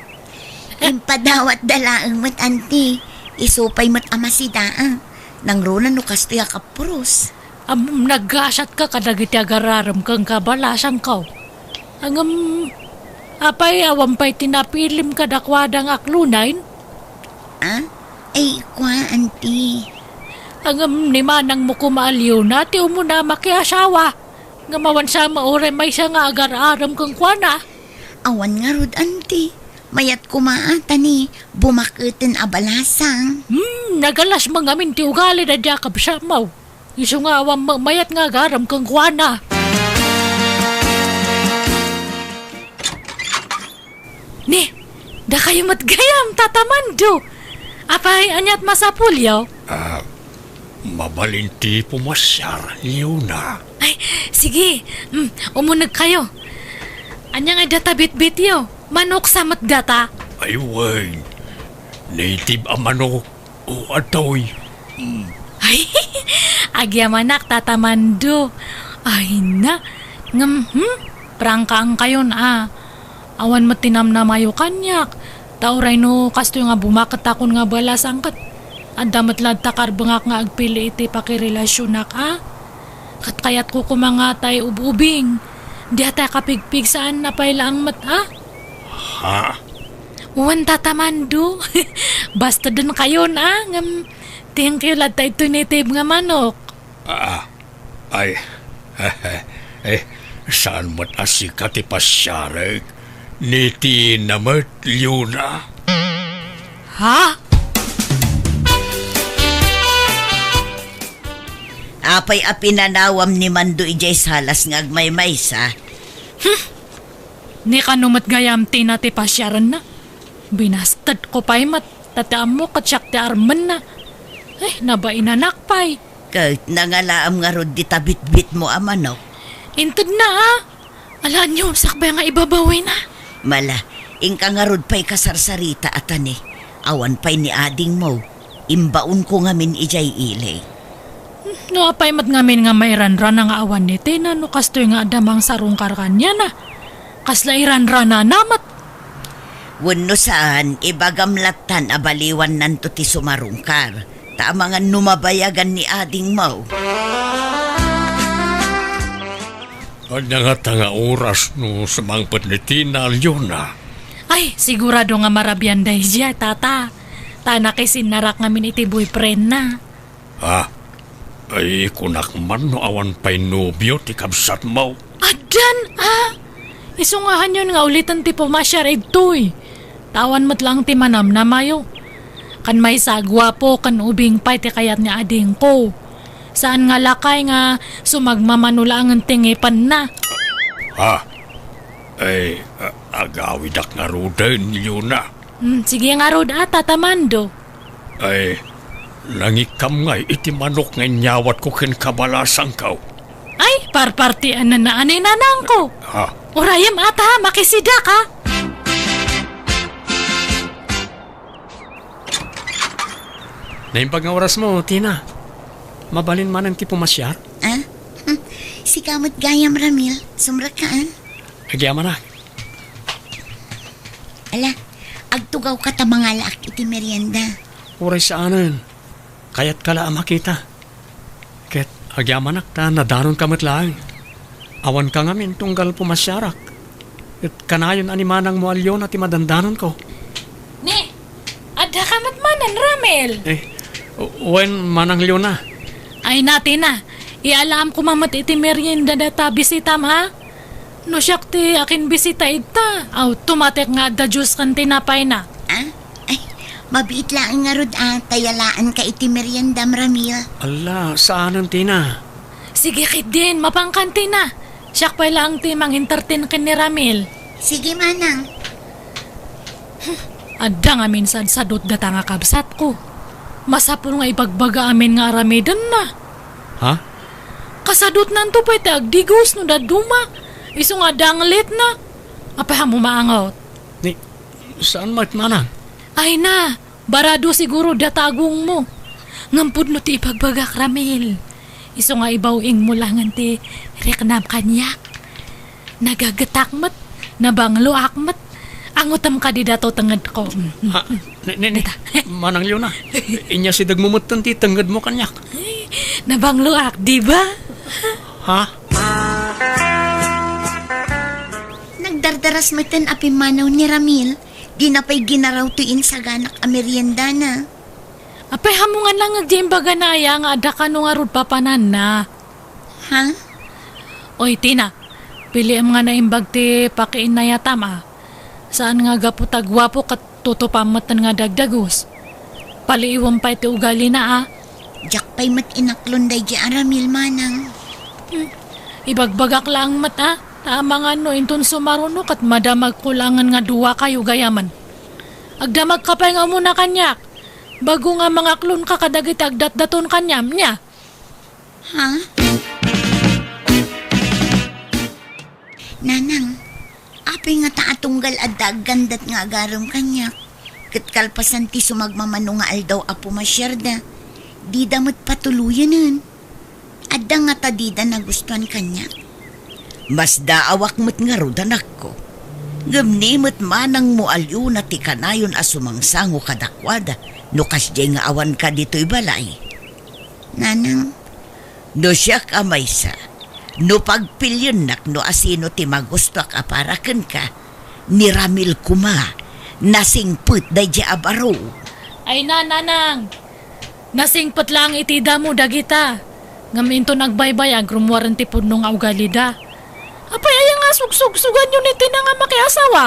Impadawatda laeng met, Auntie. Isu pay met a masida, a. Nangruna no kastoy a kapuros. Ammom, naggasatka kadagiti agar-arem kenka, balasangko. Ngem, apay, awan pay ti napilim kadakuada nga aklonay? A? Ay, kua, Auntie. Ngem ni manangmo koma a Leona ti umuna a makiasawa. Ngem awan sa met uray maysa nga agar-arem kenkuana. Awan ngarud, Auntie. Mayat koma a, ta ni, bumaketen a balasang. Hmm, nagalas met ngamin ti ugali daydiay a kabsatmo. Isu nga awan met mayat nga agar-arem kenkuana. Ni, dakayo met gayam, Tata Mando. Apay, aniat masapulyo? Ah, mabalin ti pumasiar, Leona. Ay, sige. Mm, umunegkayo. Ania nga data bitbityo? Manok sa met data? Ay, wen. Native a manok. O, atoy. Mm. Ay, agyamanak, Tata Mando. Ay na. Ngem, hmm? Prangkaankayon, a. Awan met ti namnamayo kaniak. Ta uray no kastoy nga bumaketakon nga balasang ket adda met latta karbengak nga agpili iti pakirelasionak, a. Ket kayatko koma nga tay ub-ubing. Diatay kapigpig saan a pay laeng met, a. Ha? Wen, Tata Mando. Bastedenkayon, a, ngem thank you latta itoy native nga manok. Ah, ay, eh, saan met a sika ti pasiarek? Ni Tina met, Leona. Ha? Apay a pinanawam ni Mando idiay salas nga agmaymaysa? Hmm. Ni kano met gayam, Tina, ti pasiarenna? Binastedko pay met, ta ti ammo ket siak ti armenna. Ay, nabainanak pay. Ket nangalaam ngarud dita bitbitmo a manok? Intedna, a. Ala, aniaw, sakbay nga ibabawina. Mala, inka ngarud pay kasarsarita a tani. Awan pay ni adingmo. Imbaonko ngamin idiay ili. No apay met ngamin nga mairanrana nga awan ni Tina no kastoy nga adda mangsarungkar kaniana? Kasla iranranana met. Wenno saan, ibagam lattan a baliwannanto ti sumarungkar, ta amangan no mabayagan ni adingmo. Ania ngata nga oras no sumangpet ni Tina, Leona? Ay, sigurado nga marabian daydiay, tata. Ta nakisinnarak ngamin iti boyfriendna. Ah, ay, kunak man no awan pay nobio ti kabsatmo. Addan, a! Isu nga hanyon nga uliten ti pumasiar igtoy. Ta awan met laeng ti manamnamayo. Kan maysa, guapo ken ubing pay ti kayat ni adingko. Saan nga lakay nga sumagmamano laengen ti ngipenna. Ha? Ay, a-, agawidak ngaruden, Leona. Hmm, sige ngarud, a, Tata Mando. Ay, nangikkam ngay iti manok nga inyawatko ken kabalasangko. Ay, parpartian na naan ni nanangko. Ha? Urayem, ata, makisidak, ha? Naimbag nga orasmo, Tina. Mabalin manen ti pumasiar? Ah? Hmm. Sika met gayam, Ramil. Sumrekka, ah? Agyamanak. Ala, agtugawka ta mangalaak iti merienda. Uray saanen. Kayatka la a makita. Ket agyamanak ta nadanonka met laeng. Awanka ngamin tunggal pumasiarak. Ket kanayon a ni manangmo a Leona ti madandanonko. Ni, addaka met manen, Ramil? Eh, wen, Manang Leona. Ay, Tina, ialaam koma met iti merienda data bisitam, ha? No siak ti akinbisita ita, aw, tumatek nga adda juice ken tinapayna. Ah? Ay, mabiit laeng ngarud a, ta yalaanka iti meriendam, Ramil. Ala, saanen, Tina. Sige ketdin, mapankan, Tina. Siak pay laeng ti mangentertain ken ni Ramil. Sige, manang. Adda ngamin sadsadot data nga kabsatko. Masapul nga ibagbaga amin nga aramidenna. Ha? Kasadotnanto pay ti agdigos no dadduma. Isu nga adda anglitna. Apay mo maangot? Ni, saan met, manang? Ay na, barado siguro data agongmo. Ngem pudno ti ibagbagak, Ramil. Isu nga ibaw-ingmo laengen ti riknam kaniak. Nagagetak met, nabangloak met. Angotem kadi dato tengedko. Mm, mm, Ha? mm. Ni, ni, ni, Dita. Manang Leona, inyasidegmo metten ti tengedmo kaniak. Nabangloak, di ba? Ha? Nagdardaras metten a pimmanaw ni Ramil, dina pay ginaraw toy insaganak a meriendana. Apay, hamongan lang nga di imbagana aya nga adda kano ngarud papananna. Ha? Oy, Tina, piliem nga naimbag ti pakiinnayatam, a. Saan nga gapu ta guapo ket tutupam metten nga dagdagus. Paliiwem pay ti ugalina, a. Diak pay met inaklon daydi a Ramil, manang. Hmm. Ibagbagak laeng met, a. Ta amangan no inton sumaruno ket madamagko laengen nga duakayo gayamen. Agdamagka pay nga umuna kaniak. Bago nga mangaklonka kadagiti agdatdaton kaniam, nia? Ha? Nanang, apay ngata a tunggal adda aggandat nga agarem kaniak? Ket kalpasan ti sumagmamano nga aldaw a pumasiarda, dida met patuloyenen. Adda ngata dida nagustuan kaniak? Masdaawak met ngarud, anakko. Ngem ni met manangmo a Leona ti kanayon a sumangsango kadakuada no kasdiay nga awanka ditoy balay. Nanang. No siak a maysa, no pagpiliennak no asino ti magustoak a para kenka, ni Ramil koma, nasingpet daydi a baro. Ay na, nanang. Nasingpet laeng iti damo dagita. Ngem inton agbaybayag, rummuaren ti pudno nga ugalida. Apay aya nga sugsugsuganyo ni Tina nga makiasawa?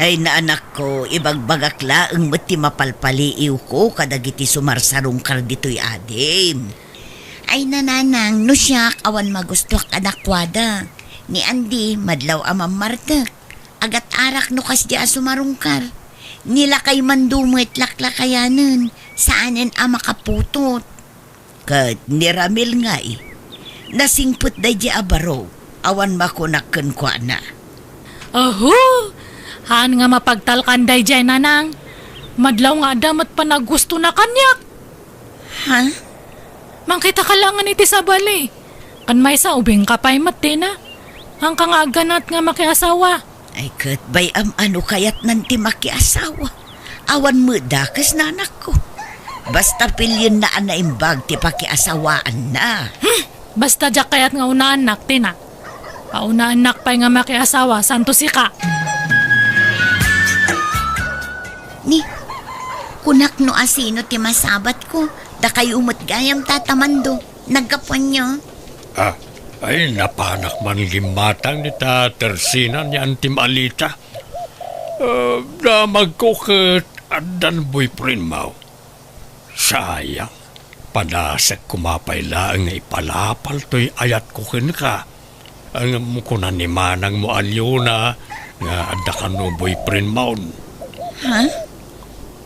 Ay, anakko, ibagbagak laeng met ti mapalpaliiwko kadagiti sumarsarungkar ditoy adim. Ay, nanang, no siak, awan magustuak kadakuada. Ni Andy, madlaw a mammartek. Agat-arak no kasdi a sumarungkar. Ni lakay Mando met laklakayanen, saanen a makaputot. Ket ni Ramil ngay, nasingpet daydi a baro, awan makunak kenkuana. Aho! Haan nga mapagtalkan daydiay, nanang. Madlaw nga adda met panagustona kaniak. Ha? Mangkitaka laengen iti sabali. Ken maysa, ubingka pay met, Tina. Haanka nga agganat nga makiasawa. Ay, ket bay-am a no kayatnan ti makiasawa. Awan met dakes, nanakko. Basta pilienna a naimbag ti pakiasawaanna. Hmm! Basta diak kayat nga unaannak, Tina. Paunaannak pay nga makiasawa, santo sika. Ni, kunak no asino ti masabatko. Dakayo met gayam, Tata Mando. Naggapuanyo? Ah, ay, napanak man gimmatang dita tersinan ni Antim Alita. Ah, damagko ket addan boyfriendmo. Sayang, padasek koma pay laeng nga ipalapal toy ayatko kenka. Ngem kuna ni manangmo a Leona nga adda kano boyfriendmon. Ha?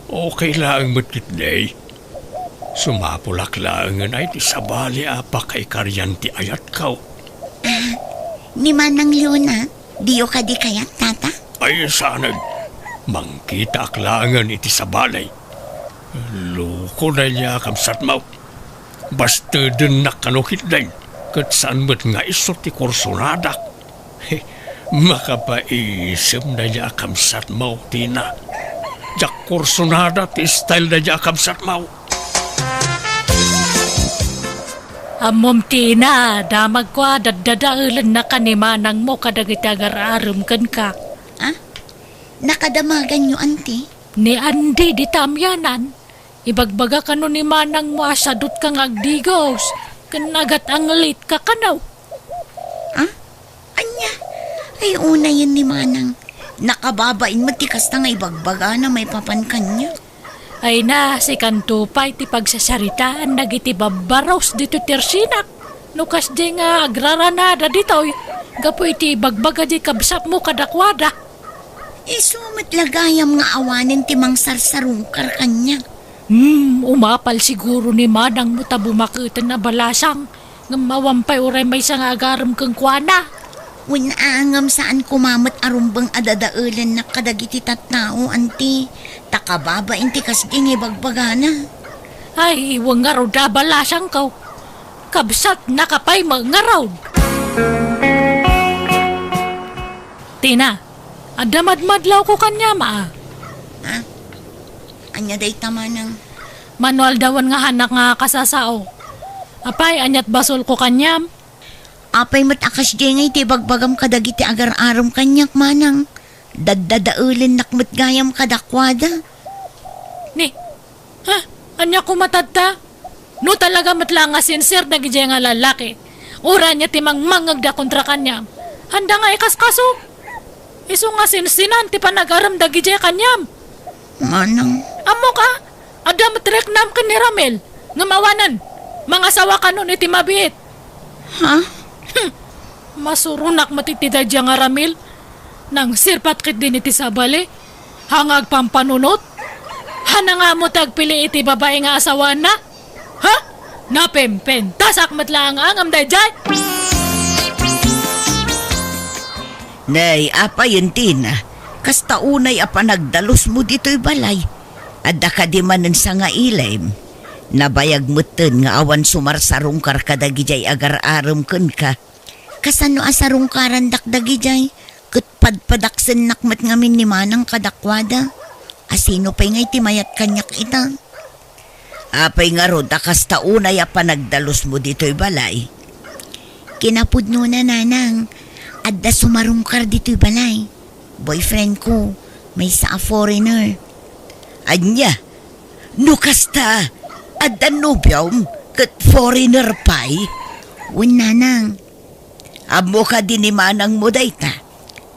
Okay laeng met ketdi. Sumapulak laengen ay ti sabali a pakaikarian ti ayatko. Ah, ni Manang Leona, diyo kadi kayat, Tata? Ay, saan. Mangkitaak laengen iti sabali. Loko daydiay a kabsatmo. Bastedennak kano ketdi, ket saan met nga isu ti kursonadak. Makapaisem daydiay a kabsatmo, Tina. Diak kursonada ti style daydiay a kabsatmo. Ammom, Tina, damagko a daddadaelennak a ni manangmo kadagiti agar-arem kenka. Ah? Nakadamaganyo, Auntie? Ni Andy dita amianan. Ibagbaga kano ni manangmo a sadutka nga agdigos, ken agat-anglitka kano. Ah? Ania? Ay, unayen ni manang. Nakababain met ti kasta nga ibagbagana maipapan kaniak. Ay na, sikanto pay ti pagsasaritaan dagiti babbaros ditoy tersinak. No kasdi nga agraranada ditoy, gapu iti ibagbaga di kabsatmo kadakuada. Isu met la gayam nga awanen ti mangsarsarungkar kaniak. Hmm, umapal siguro ni manangmo ta bumaketen a balasang, ngem awan pay uray maysa nga agarem kenkuana. Wen a, ngem saan koma met a rumbeng a dadaelennak kadagiti tattao, Auntie, ta kababain ti kasdi nga ibagbagana. Ay, wen ngarud a balasangko. Kabsatnaka pay met ngarud. Tina, adda madmadlawko kaniam, a. Ah? Ania dayta, manang? Mano aldawen nga haanak nga kasasao. Apay, aniat basolko kaniam? Apay met a kasdiay nga iti ibagbagam kadagiti agar-arem kaniak, manang? Daddadaelennak met gayam kadakuada. Ni, ha? Ania koma tatta? No talaga met la nga sincere dagidiay nga lalaki, uray ania ti mangmangngegda kontra kaniam, haanda nga ikaskaso. Isu nga sinsinan ti panagarem dagidiay kaniam. Manang. Ammok a, adda met riknam ken ni Ramil, ngem awanen, mangasawa kanon iti mabiit. Ha? Hmm. Masuronak met iti daydiay nga Ramil. Nangsirpat ketdin iti sabali. Haan nga agpampanunot? Haan nga ammo ti agpili iti babai nga asawaanna? Ha? Napempentasak met laeng a ngem daydiay? Nay, apay, Tina, kasta unay a panagdalusmo ditoy balay. Adda kadi manen sangailim? Nabayag metten nga awan sumarsarungkar kadagidiay agar-arem kenka. Kasano a sarungkarandak dagidiay? Ket padpadaksennak met ngamin ni manang kadakuada. Asino pay ngay ti mayat kaniak ita? Apay ngarud a kasta unay a panagdalusmo ditoy balay? Kinapudnona, nanang, adda sumarungkar ditoy balay. Boyfriend ko, maysa a foreigner. Ania? No kasta, adda nobiom ket foreigner pay? Wen, nanang. Ammo kadi ni manangmo dayta?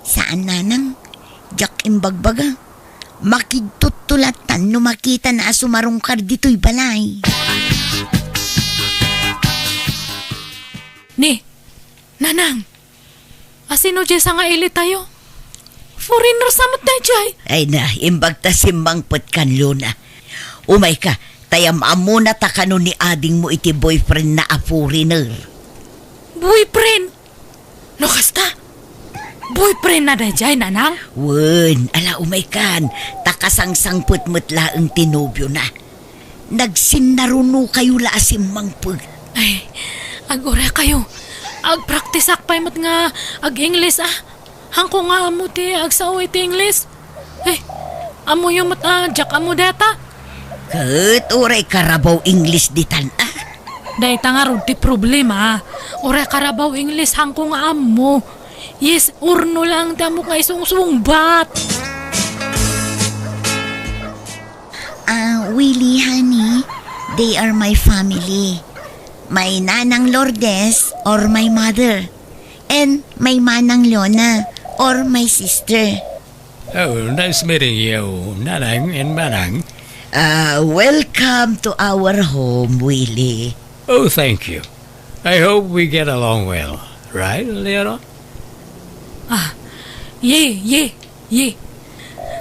Saan, nanang. Diak imbagbaga. Makigtutto lattan no makitana a sumarungkar ditoy balay. Ni, Nanang, asino diay sangaili tayo? Foreigner sa met daydiay. Ay na, imbag ta simmangpet kan Luna. Umay ka, ta am-ammona ta kano ni adingmo iti boyfriend na a foreigner. Boyfriend? No kasta, boyfriend na daydiay, Nanang? Wen, ala, umay kan, ta kasangsangpet met laeng ti nobiona. Nagsinnarunokayo la a simmangpet. Ay, ag-uray kayo. Agpraktisak pay met nga ag-Ingles, ah. Hanko nga ammo ti agsao iti Ingles. Eh, ammoyo met a diak ammo dayta? Ket uray karabaw Ingles ditan, ah. Dayta ngarud ti problema. Uray karabaw Ingles, hanko nga ammo. Yes or no lang ti ammok nga isungsungbat. Ah, Willie, honey, they are my family. My Nanang Lourdes or my mother. And my Manang Lona or my sister. Oh, nice meeting you, Nanang and Manang. Uh, welcome to our home, Willie. Oh, thank you. I hope we get along well. Right, Leona? Ah, ye, ye, ye.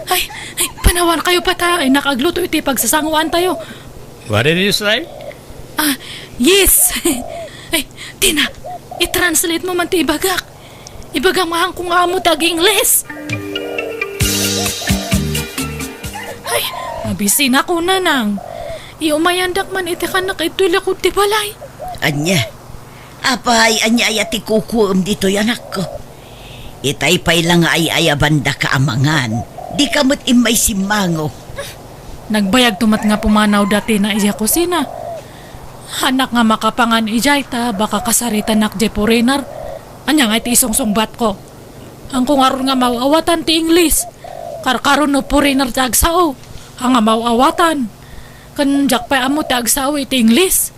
Ay, ay, panawan kayo pa ta, ay, nakagluto iti pagsasanguan tayo. What did you say? Ah, yes. Ay, Tina, i-translate mo man ti ibagak. Ibagam nga hanko nga ammo ti ag-Ingles. Ay, mabisinak, Nanang. Iumayandak man iti kanak itoy likud ti balay. Ania? Apay, ania aya ti kukuem ditoy, anakko? Itay pay la nga ay-ayabandaka a mangan, dika met immay simmango. Nagbayagto met nga pumanawda Tina idiay kusina. Hanak nga makapangan idiay ta baka kasaritanak diay foreigner. Ania ngay ti isungsungbatko? Hanko ngarud nga maaw-awatan ti Ingles. Karkaro no foreigner ti agsao, haan nga maaw-awatan. Ken diak pay ammo ti agsao iti Ingles.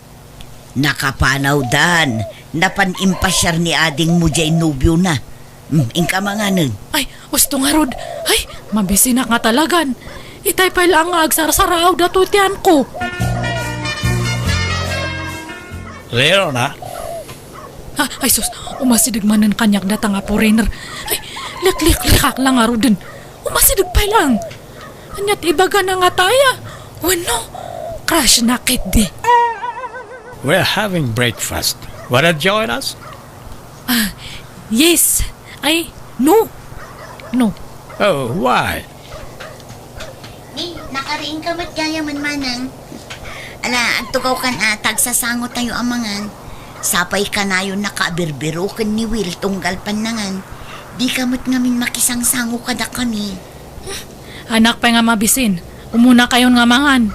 Nakapanawdan, napan impasiar ni adingmo diay nobiona. Hmm, inka manganen. Ay, usto ngarud. Ay, mabisinak nga talagan. Itay pay laeng nga agsarsaraawda toy tianko. Leona? Ah, ay sus, umasideg manen kaniak dayta nga foreigner. Ay, likliklikak la ngaruden. Umasideg pay laeng. Ania ti ibagana ngata aya? Wenno, crush na ketdi. We're having breakfast. Wanna join us? Ah, yes. Ay, no. No. Oh, why? Ni, nakariingka met gayam, Manang. Ala, agtugawkan a, ta agsasango tayo a mangan. Sapay kanayon nakabirbiro ken ni Will tunggal pannangan. Dika met ngamin makisangsango kadakami. Anak pay nga mabisin, umunakayon nga mangan.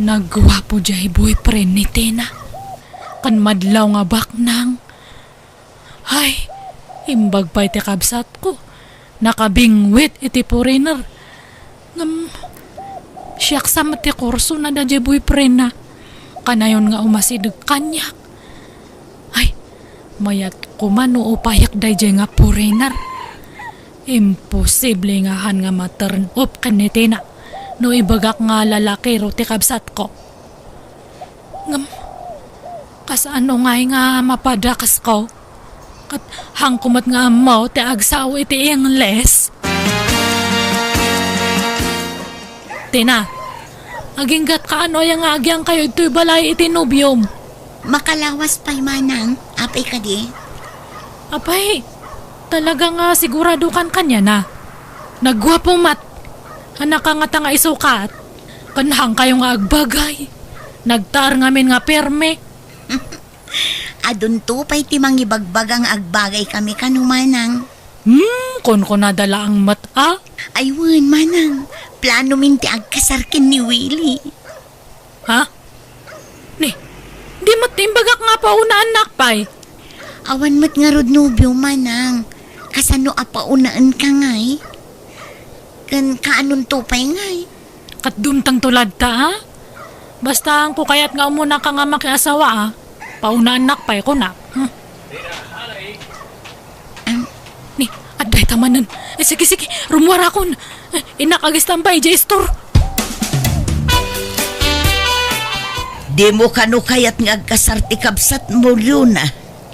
Nagguapo diay boyfriend ni Tina. Ken madlaw nga baknang. Ay, imbag pay ti kabsatko. Nakabingwit iti foreigner. Ngem, siak sa met ti kursona daydiay boyfriendna. Kanayon nga umasideg kaniak. Ay, mayat koma no upayak daydiay nga foreigner. Imposible nga haan nga ma-turn off ken ni Tina no ibagak nga lalakiro ti kabsatko. Ngem, kasano ngay nga mapadakesko? Ket haanko met nga ammo ti agsao iti Ingles. Tina, aginggatka no aya nga agyangkayo ditoy balay iti nobiom? Makalawas pay, Manang. Apay kadi? Apay, talaga nga siguradokan kaniana? Nagguapo met. Anaka ngata nga isukat? Ken haankayo nga agbagay. Nagtaar ngamin nga pirmi. Adunto pay ti mangibagbaga nga agbagay kami kano, Manang. Hmm, kunkunada laeng met a? Ay wen, Manang. Planomin ti agkasar ken ni Willie. Ha? Ni, di met imbagak nga paunaan nakpay? Awan met ngarud nobio, Manang. Kasano a paunaenka ngay? Ken kaanonto pay ngay? Ket dumtengto latta, a? Basta haanko kayat nga umunaka nga makiasawa, a? Paunaannak pay, kunak. Hmm. Am, Ni, adda ita manen. Eh, sige, sige, rumuarakon. Eh, innak agistambay idiay istor. Dimo kano kayat nga agkasar ti kabsatmo, Leona?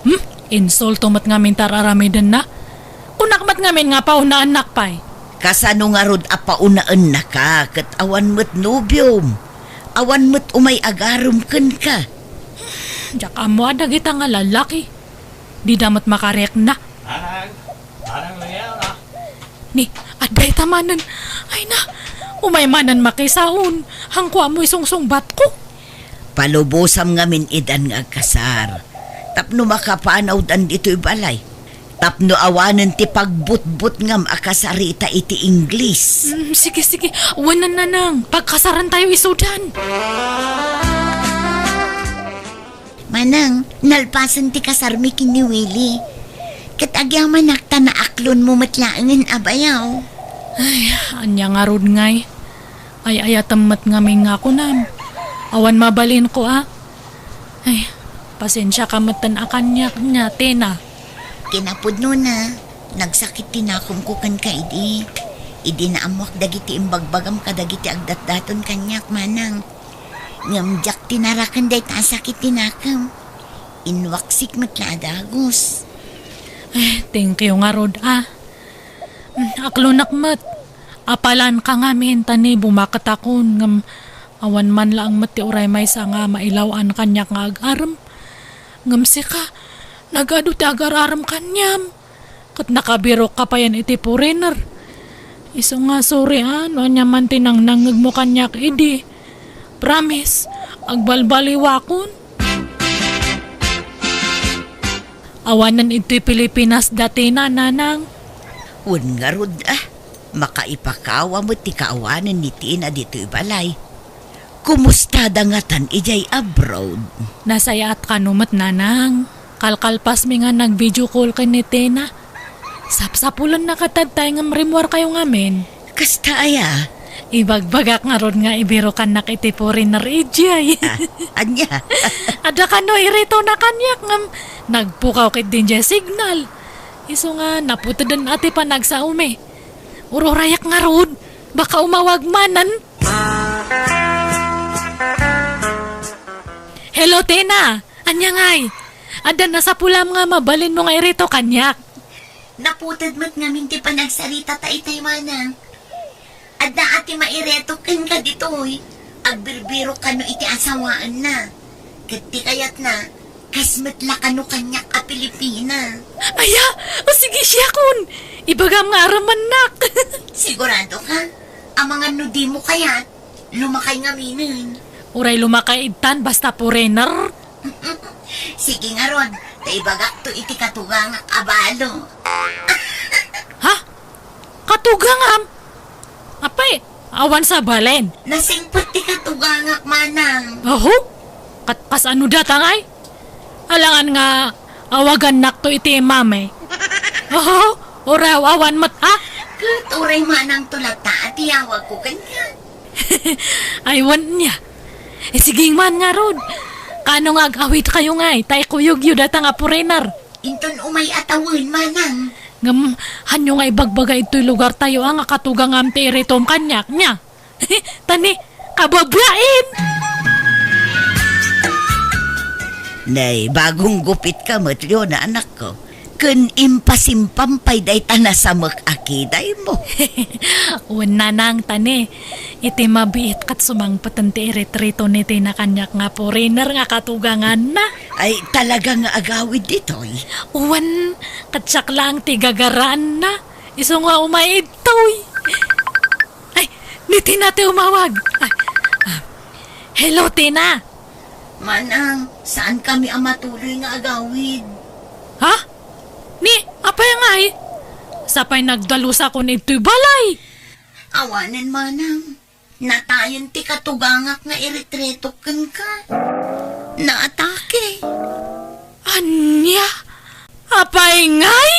Hmm? Insulto met ngamin ti ar-aramidenna. Kunak met ngamin nga paunnaannak pay. Kasano ngarud a paunnaennaka ket awan met nobiom? Awan met umay agarem kenka? Diak ammo a dagita nga lalaki. Dida met makarikna. Manang, manang Leona. Ni, adda ita manen. Ay na, umay manen makisaon. Hanko ammo isungsungbatko. Palubosam ngamin idan nga agkasar. Tapno makapanawdan ditoy balay. Tapno awanen ti pagbutbutngam a kasarita iti Ingles. Mm, sige, sige. Wen, nanang. Pagkasarantayo isudan. Manang, nalpasen ti kasarmi ken ni Willie. Ket agyamanak ta naaklonmo met laengen a bayaw. Ay, ania ngarud ngay? Ay-ayatem met ngamin nga kunam. Awan mabalinko a. Ay, pasensiaka metten a kaniak nia, Tina. Kinapudnona, nagsakit ti nakomko kenka idi. Idi naammoak dagiti imbagbagam kadagiti agdatdaton kaniak, manang. Ngem diak tinaraken dayta a sakit ti nakem. Inwaksik met la a dagus. Eh, thank you ngarud a. Mm, aklonak met. Apalanka ngamin ta ni bumaketakon, ngem awan man laeng met ti uray maysa nga mailaw-an kaniak nga agarem. Ngem sika, nagadu ti agar-arem kaniam. Ket nakabirokka payen iti foreigner. Isu nga sorry a, no ania man ti nangnangngegmo kaniak idi. Promise, agbalbaliwakon. Awanen iti Pilipinas da Tina, nanang. Wen ngarud a, makaipakawa met ti kaawanen ni Tina ditoy balay. Kumustada ngatan idiay abroad? Nasayaat kano met, nanang. Kalkalpasmi nga nag-video call ken ni Tina. Sapsapulenna katad tay ngem rimmuarkayo ngamin. Kasta aya? Ibagbagak ngarud nga ibirokannak iti foreigner idiay. Ah, ania? Adda kano iritona kaniak ngem nagpukaw ketdi idiay signal. Isu nga naputeden a ti panagsaomi. Ururayak ngarud, baka umawag manen. Hello, Tina! Ania ngay? Adda nasapulam nga mabalinmo nga irito kaniak? Naputed met ngamin ti panagsarita ta itay, manang. Adda a ti maireto kenka ditoy. Agbirbirok kano iti asawaenna. Ket ti kayatna, kas met la kano kaniak a Pilipina. Aya! O sige, siakon! Ibagam nga arammannak! Sigurado ka? Amangan no dimo kayat, lumakay ngaminen. Uray lumakay ittan, basta foreigner. Sige ngarud, ta ibagakto iti katugangak a balo. Ha? Katugangam? Apay, awan sabalen. Nasingpet ti katugangak, manang. Aho? Kat-, kasano data ngay? Alangan nga awagannakto iti mami. Aho? Uray awan met, ha? Ket uray manang to latta a ti awagko kenka. Ay, wen nia. Eh, sige man ngarud. Kano nga ag-awidkayo ngay, ta ikuyogyo data nga foreigner. Inton umay a tawen, manang. Ngem, hanyo nga ibagbaga itoy lugartayo a nga katugangam ti iritom kaniak, nia? Ta ni, kababain! Nay, bagong gupitka met, Leona, anakko. Ken impasimpam pay dayta nasamek a kidaymo. Wen, nanang, ta ni, iti mabiit ket sumangpeten ti iritreto ni Tina kaniak nga foreigner nga katuganganna. Ay, talaga nga agawid ditoy? Wen, ket siak laeng ti gagaraanna. Isu nga umay idtoy. Ay, ni Tina ti umawag. Ay, ah. Hello, Tina. Manang, saankami a matuloy nga agawid. Ha? Ni, apay ngay? Sapay nagdalusakon itoy balay. Awanen, manang. Natayen ti katugangak nga iritretok kenka. Naatake. Ania? Apay ngay?